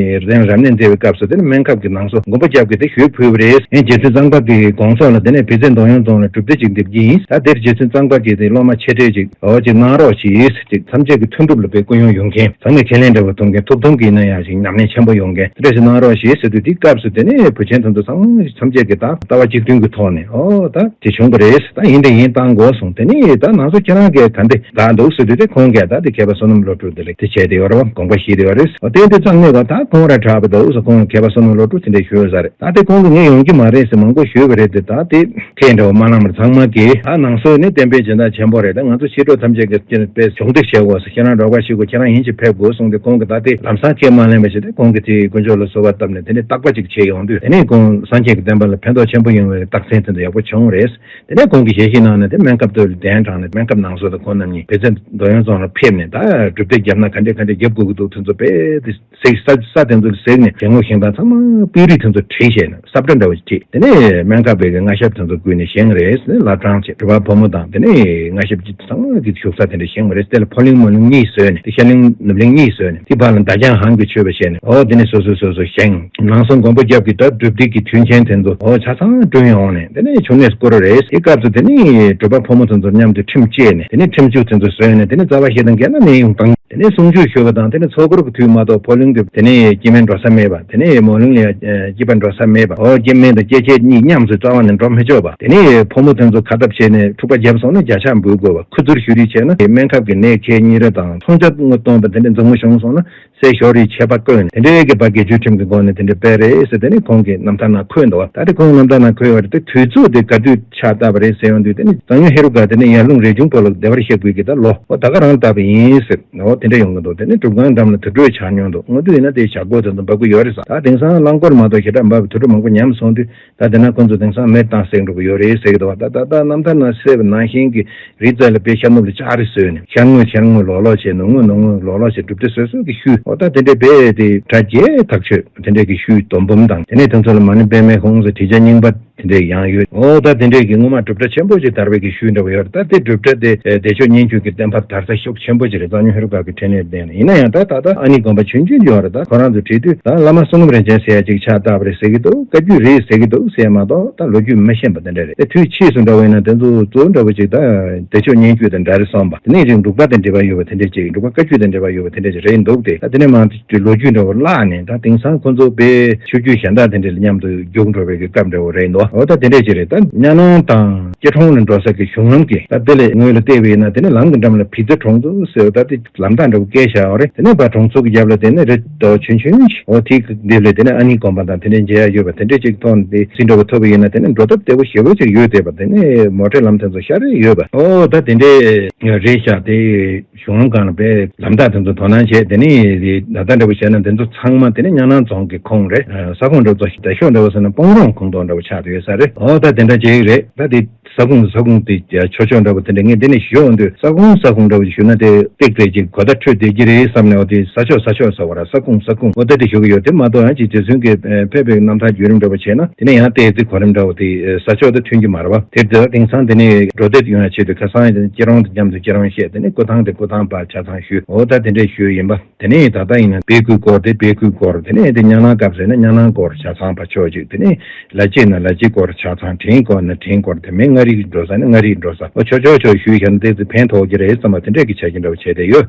གདན་རབ་གནས་མཛད་པའི་སྐབས་སུ་དེ་ནས་སྨན་ཁབ་ཀྱི་ནང་སོ་མགོན་པོ་སྐྱབས་ཀྱིས་དེ་ཞུས་ཕུལ་བ་རེད། ཨེ་རྗེ་བཙུན་གཙང་པ་གི་དགོངས་རྫོགས་ལ་དེ་ནས་བི་ཛི་མདོ་ཡོང་རྫོང་ལ་སྒྲུབ་སྡེ་ཅིག་འདེབས་ཀྱི་ཡིན། ད་དེར་རྗེ་བཙུན་གཙང་པ་གིས་དེ་སློབ་མ་ཆེ་གྲས་ཅིག་འོ་ཅིག་གནང་རོགས་ཞེས་ཟེར་ཅིག་ཐམས་ཅད་ཀྱི་མཐུན་སྒྲུབ་ལ་དཔེ་སྐུ་ཡོན་ཡོང་མཁན། ཚང་མས་ཁས་ལེན་འདྲ་བོ་ཐོབ་མཁན། ཐུགས་དམ་གྱི་ཡིན་ན་ཡང་ཞིག་ཉམས་ལེན་ཆེན་པོ་ཡོང་མཁན་དེ་འདྲ་ཞིག་གནང་རོགས་ཞེས་ཟེར་དུས། དེའི་སྐབས་སུ་དེ་ནས་བུ་ཆེན་དེ་ཚོ་ཚང་མ་ཐམས་ཅད་ཀྱིས་ད་ལྟ་བ་གཅིག་མཐུན་གྱི་ཐོག་ནས་འོ་ད་དེ་བྱུང་བ་རེད། ད་ཡིན་དེ་ཡིན་བཏང་དགོས་གསུངས། དེ་ནས་ད་ནང་སོ་ཁྱེད་རང་གིས་ག་འདྲ་བསྡད་འདུག་ཟེར་དུས། དེ་ཁོང་གིས་ད་དེ་མཁས་པ་བསོད་ནམས་བློ་གྲོས་དེ་ལ་དེ་བྱས་ཏེ་ཡོད་རེད་བ། དགོངས་པ་བཞེས་ཏེ་ཡོད་རེད། འོ་དེ་དེ་ཙང་ནས་བ་ད་ཁོང་ར་དྲག་པ་འདུག་ཟེར། ཁོང་མཁས་པ་བསོད་ནམས་བློ་གྲོས་དེ་འདྲ་ཞུས་ས་རེད། ད་དེ་ཁོང་གིས་ངས་ཡོང་གི་མ་རེད་ཟེར་མང་པོ་ཞུས་པ་རེད་དེ། ད་དེ་ཁྱེད་འདྲ་བ་མ་གནང་བར་ཚང་མ་གིས་ད་ནང་སོ་ནི་བསྟན་པའི་སྦྱིན་བདག་ཆེན་པོ་རེད། ད་ང་ཚོ་མཆེད་གྲོགས་ཐམས་ཅད་ཀྱིས་ཅི་ནས་དཔེ་གཞོགས་འདེགས་བྱེད་དགོས་ཟེར། ཁྱེད་རང་རོགས་པ་ཞུ་དགོས། ཁྱེད་རང་ཡིན་གཅིག་ཕེབས་དགོས་གསུངས་ཏེ། ཁོང་གིས་ད་དེ་ལམ་སང་ཁས་མ་ལེན་པ་བྱས་ཏེ་ཁོང་གིས་དེ་དཀོན་མཆོག་ལ་གསོལ་བ་བཏབ་ནས་དེ་ནས་བརྟག་པ་ཅིག་བྱས་ཡོང་དུས། དེ་ནས་ཁོང་སངས་རྒྱས་ཀྱི་བསྟན་པ་ལ་ཕན་ཐོགས་ཆེན་པོ་ཡོང་བའི་རྟགས་མཚན་དེ་ཚོ་ཡག་པོ་བྱུང་རེད། དེ་ནས་ཁོང་གིས་ཞལ་བཞེས་གནང་ནས་དེ་སྨན་ཁབ་དེ་ལ་གདན་དྲངས་ནས་སྨན་ཁབ་ནང་སོ་དང་ཁོང་རྣམ་གཉིས་བི་ཛི་མདོ་ཡོང་རྫོང་ལ་ཕེབས་ནས། ད་སྒྲུབ་སྡེ་བརྒྱབ་ན་ག་འདྲས་ག་འདྲས་བརྒྱབ་དགོས་ཀྱི་འདུག་དེ་ཚོ་དཔེ་དེ་གཟིགས། ས་ས་དེ་ཚོ་གཟིགས་ནས་ཞལ་ངོ་བཞེངས་སྟངས་ཚང་མ་དཔེ་རིས་དེ་ཚོ་བྲིས་བྱས་ནས་ས་བཀྲ་འདྲ་བོ་ཞིག་བྲིས། དེ་ནས་སྨན་ཁབ་པའི་གི་མངའ་ཞབས་དེ་ཚོ་བསྐུལ་ནས་བཞེངས་རེད་ཟེར་ནས་བླ་བྲང་བྱས། སྒྲུབ་པ་ཕོ་མོ་དང་དེ་ནས་མངའ་ཞབས་ཀྱི་ཚང་མ་གི་བཞུགས་ས་དེ་འདྲ་བཞེངས་པ་རེད། དེ་ལ་ཕོ་གླིང་མོ་གླིང་གཉིས་བཟོས་ནས། དེ་ཤར་གླིང་ནུབ་གླིང་གཉིས་བཟོས་ནས། དེ་བར་ལ་མདའ་རྒྱང་ཧང་གི་མཆོད་པ་བྱས་ནས། འོ་དེ་ནས་སོ་སོ་སོ་སོ་བཞེངས། ནང་སོ་མགོན་པོ་རྒྱབ་ཀྱི་ད་སྒྲུབ་སྡེ་གི་དུས་ཆེན་དེ་ཚོ་འོ་ཆ་ཚང་བསྐྲུན་ཡོང་ནས། དེ་ནས་ཆུ་གནས་སྐོར་རེད། དེ་སྐབས་སུ་དེ་ནས་སྒྲུབ་པ་ཕོ་མོ་དེ་ཚོ་མཉམ་དུ་ཁྲིམས་བཅད་ནས། དེ་ནས་ཁྲིམས་གཅོད་དེ་ཚོ་བཟོས་ནས། དེ་ནས་རྩ་བ་ཤེས་ལྡན་གྱི་ན་ནས་ཡོང་དང་། དེ་ནས་གསུང་ཆོས་ཞུ་བ་དང་། དེ་ནས་ཚོགས་འཁོར་གྱི་དུས་མ་གཏོགས་ཕོ་གླིང་དུ་དེ་ནས་སྐྱེ་དམན་འགྲོ་ས་མེད་པ། དེ་ནས་མོ་གླིང་ལ་ཡང་སྐྱེས་པ་འགྲོ་ས་མེད་པ། འོ་སྐྱེ་དམན་དང་སྐྱེས་ཆེན་གཉིས་མཉམ་དུ་རྩ་བ་ནས་འགྲོ་མི་ཆོག་པ། དེ་ནས་ཕོ་མོ་དེ་ཚོ་ཁ་འཐབ་བྱས་ནས་འཁྲུག་པ་བརྒྱབ་སོང་ན་བརྒྱ་ཕྱག་འབུལ་དགོས་པ། ཁུ་ཚུར་གཞུ་རེས་བྱས་ན་དེ་སྨན་ཁབ་ཀྱི་ནད་ཁལ་གཉིས་རེ་དང་ཚོང་ཇ་དངུལ་སྟོང་པ་དེ་འདྲ་འཛིང་མོ་བྱུང་སོང་ན་སྲས་ཞོར་རེས་ཆད་པ་བཀོད་ནས། དེ་འདྲའི་གི་བ་དགེ་ཆོས་ཁྲིམས་ཀྱི་སྒོ་ནས་དེ་འདྲ་སྤེལ་རེད་ཟེར། དེ་ནས་ཁོང་གི་རྣམ་ཐར་ནང་འཁོད་འདུག་བ། ད་དེ་ཁོང་རྣམ་ཐར་ནང་འཁོད་ཡོད་རེད། དེ་དུས་ཚོད་དེ་ག་དུས་ཆགས་བསྡད་པ་རེད་ཟེར་ཡོང་དུས། དེ་ནི་གཙང་སྨྱོན་ཧེ་རུ་ཀ་དེ་ནི་ཡར་ཀླུང་རས་ཆུང་པོ་ལ་བདེ་བར་གཤེགས་པའི་གི་ད་ལོ་འོ་ད་ག་རང་ལྟ་བུ་ཡིན་ཟེར། འོ་དེ་འདྲ་ཡོང་གི་འདུག་དེ་ནས་སྒྲུབ་ཁང་འགྲམ་ལ་དུར་ཁྲོད་ཆགས་མྱོང་འདུག་དངོས་དུ་ཡིན་ན་དེ་ཞག་སྒོ་དེ་ཚོ་འབབ་ཀྱི་ཡོད་རེད་ཟེར། ད་དེང་སང་རླངས་འཁོར་མ་གཏོགས་ཞེ་དྲག་འབབ་པའི་དུར་ཁྲོད་མང་པོ་ཉམས་སོང་དུས། ད་དེ་ན་ཁོང་ཚོ་དེང་སང་མེར་བཏང་བསྲེགས་འགྲོ་གི་ཡོད་རེད་ཟེར་གྱི་འདུག་བ། ད་ད་ད་རྣམ་ཐར་ནང་གསལ་བའི་ནང་བཞིན་གྱི་རི་རྩ་ལ་དཔེ་ཤར་ནུབ་ལ་ལྕགས་རི་བཟོས་ནས། ཤར་ངོས་ཤར་ངོས་ལོག་ལོག་བྱས། ནུབ་ངོས་ནུབ་ངོས་ལོག་ལོག་བྱས། སྒྲུབ་སྡེ་སོ་སོ་གི་ཤུལ། འོ་ད་དེ་འདྲའི་དཔེ་དེ་གྲ་རྒྱས་ཐག་ཆོད་དེ་འདྲའི་གི་ཤུལ་རྡོ་འབུམ་དང་། དེ་ནས་དེ་ཚོ་ལ་མ་ཎི་པདྨའི་ཧཱུྃ་ཟེར། དྲི་ཆབ་རྙིང་པ་ དེ་འདྲས་ཡང་ཡོད། འོ་ད་དེ་འདྲས་ཀྱི་སྔོན་མ་གྲུབ་འབྲས་ཆེན་པོ་ཅིག་དར་བའི་གི་ཤུལ་འདྲ་བོ་ཡོད་རེད། ད་དེ་གྲུབ་འབྲས་དེ་ཨེ་བདེ་མཆོག་སྙན་བརྒྱུད་ཀྱི་བསྟན་པ་དར་ས་ཤུགས་ཆེན་པོ་ཅིག་རེད། གཙང་སྨྱོན་ཧེ་རུ་ཀ་གི་འཕྲིན་ལས་བརྟེན་ནས། ཡིན་ན་ཡང་ད་ད་ལྟ་ཨ་ནི་དགོན་པ་ཆུང་ཆུང་ཡོད་རེད། ད་ཁོ་རང་ཚོ་བྲིས་དུས་ད་བླ་མ་བསོད་ནམས་རིན་ཆེན་ཟེར་ཡ་ཅིག་ཕྱག་བཏབ་པ་རེད་ཟེར་གི་འདུག་བཀའ་བརྒྱུད་རེད་ཟེར་གི་འདུག་ཟེར་ཡ་མ་གཏོགས་ད་ལོ་རྒྱུས་མི་ཤེས་པ་དེ་འདྲ་རེད། དེ་དུས་ཕྱིས་སུ་འདྲ་བོ་ཡིན་ན་དེ་ཚོ་གཙོ་བོ་འདྲ་བོ་ཅིག་ད་བདེ་མཆོག་སྙན་བརྒྱུད་དང་འདྲ་རེད་བསམ་པ། དེ་ནས་ཅིག་འབྲུག་པ་དང་འབྲེལ་བ་ཡོད་པ་དེ་འདྲ་ཅིག་འབྲུག་པ་བཀའ་བརྒྱུད་དང་འབྲེལ་བ་ཡོད་པ་དེ་འདྲ་ཅིག་རེད་འདུག་སྟེ། ད་དེ་ནས་མང་དུ་ལོ་རྒྱུས་འདྲ་བོ་བརླག་ནས་ད་དེང་སང་ཁོ་ཚོ་དཔེ་ཆོས་བརྒྱུད་གཞན་དག་དེ་འདྲ་ལ་མཉམ་དུ་རྒྱུགས་འགྲོ་བའི་གི་སྐབས་འདྲ་བོ་རེད་འདུག་འོ་ད་དེ་འདྲས་ཅིག་རེད། ད་གཉའ་ནང་དང་སྐྱིད་གྲོང་ལ་འགྲོ་ས་གི་གཞུང་ལམ་གྱི་ད་དེ་ལས་ངོས་ལ་བལྟས་པ་ཡིན་ན་དེ་ནས་ལམ་གྱི་འགྲམ་ལ་བི་ཛ་གྲོང་ཚོ་ཟེར་བ་ད་དེ་ལམ་ཐག་འདྲ་བོ་བཀལ་བཞག་པ་རེད། དེ་ནས་ཕར་གྲོང་ཚོ་གི་རྒྱབ་ལ་དེ་ནས་རི་འདྲ་བོ་ཆུང་ཆུང་ཞིག་འོ་དེ་གི་འདི་ལ་དེ་ནས་ཨ་ནི་དགོན་པ་དང་དེ་འདྲས་མཇལ་ཡ་ཡོད་པ་དེ་འདྲས་ཅིག་མཐོང་སྟེ་ཟིན་འདྲ་བོ་ཐུབ་པ་ཡིན་ན་དེ་ནས་འགྲོ་ཐབས་བདེ་བོ་ཞེ་པོ་ཅིག་ཡོད་བསྡད་པ། དེ་ནས་མོ་ཊའི་ལམ་དེ་ཚོ་ཤར་རེ་ཡོད་པ། འོ་ད་དེ་འདྲས་རེད་ཤག་དེ། གཞུང་ལམ་སྒང་ལ་དཔེ་ལམ་ཐག་དེ་ཚོ་དོ་སྣང་བྱས། དེ་ནས་ད་ལྟ་འདྲ་བོ་བྱས་ན་དེ་ཚོ་ཚང་མ་དེ་ནས་གཉའ་ནང་རྫོང་གི་ཁོངས་རེད། ས་ཁོངས་འདྲ་བོ་ཚོ་བདེ་མཆོག་འདྲ་བོ་ཟེར་ན་སྤང་རོང་ཁོངས་གཏོགས་འདྲ་བོ་ཆགས་བསྡད་ཡོད་ས་རེད། འོ་ད་དེ་འདྲ་ཅིག་རེད། ད་དེ་ས་ཁོངས་ས་ཁོངས་དེ་ཆོག་ཆོག་འདྲ་བོ་དེ་འདྲ་ངས་འདི་ནས་ཞུ་འོང་དུས་ས་ཁོངས་ས་ཁོངས་འདྲ་བོ་ཞུ་ན་དེ་ཏིག་རེད་ཅིག་གོ་བརྡ་འཕྲོད་བསྡད་ཀྱི་རེད་བསམ་ནས། འོ་དེ་ས་ཕྱོགས་ས་ཕྱོགས་ཟེར་བ་ར་ས་ཁོངས་ས་ཁོངས་འོ་ད་དེ་ཞུ་གི་ཡོད། དེ་མ་གཏོགས་ཡང་ཅིག་རྗེ་བཙུན་གྱི་ཕེབས་པའི་རྣམ་ཐར་བརྒྱུད་རིམ་འདྲ་བོ་བྱས་ན་དེ་ནས་ཡང་ཏོག་ཙམ་གོ་རིམ་འདྲ་བོ་དེ་ས་ཕྱོགས་དེ་མཐུན་གྱི་མ་རེད་བ། དེ་དེ་དེང་སང་དེ་ནས་འགྲོ་སྡོད་ཡོང་ཡ་ཆེད་དུ་ཁ་སང་སྐྱིད་གྲོང་དུ་མཉམ་དུ་སྐྱིད་གྲོང་བཤད། དེ་ནས་སྐུ་ཐང་དེ་སྐུ་ཐང་བར་ཆ་ཚང་ཞུས། འོ་ད་དེ་འདྲས་ཞུས་ཡིན་པ། དེ་ནས་ད་ལྟ་ཡིན་ན་བེ་ཁུལ་སྐོར་དེ་བེ་ཁུལ་སྐོར། དེ་ནས་དེ་གཉའ་ནང་སྐབས་ཟེར་ན་གཉའ་ནང་སྐོར་ཆ་ཚང་བར་ཕྱོགས་གཅིག་དེ་ནས་ལ་སྤྱི་ན་ལ་སྤྱི་སྐོར་ཆ་ཚང་། བྲིན་སྐོར་ན་བྲིན་སྐོར། དེ་མིན་མངའ་རིས་འགྲོ་ས་ན་མངའ་རིས་འགྲོ་ས། འོ་ཆོག་ཆོག་ཆོག་ཞུས་བཞག་ན་དེ་ཚོ་ཕན་ཐོགས་ཀྱི་རེད་བསམ་པ་དེ་འདྲས་ཀྱི་ཆ་རྐྱེན་འདྲ་བོ་བྱས་བསྡད་ཡོད།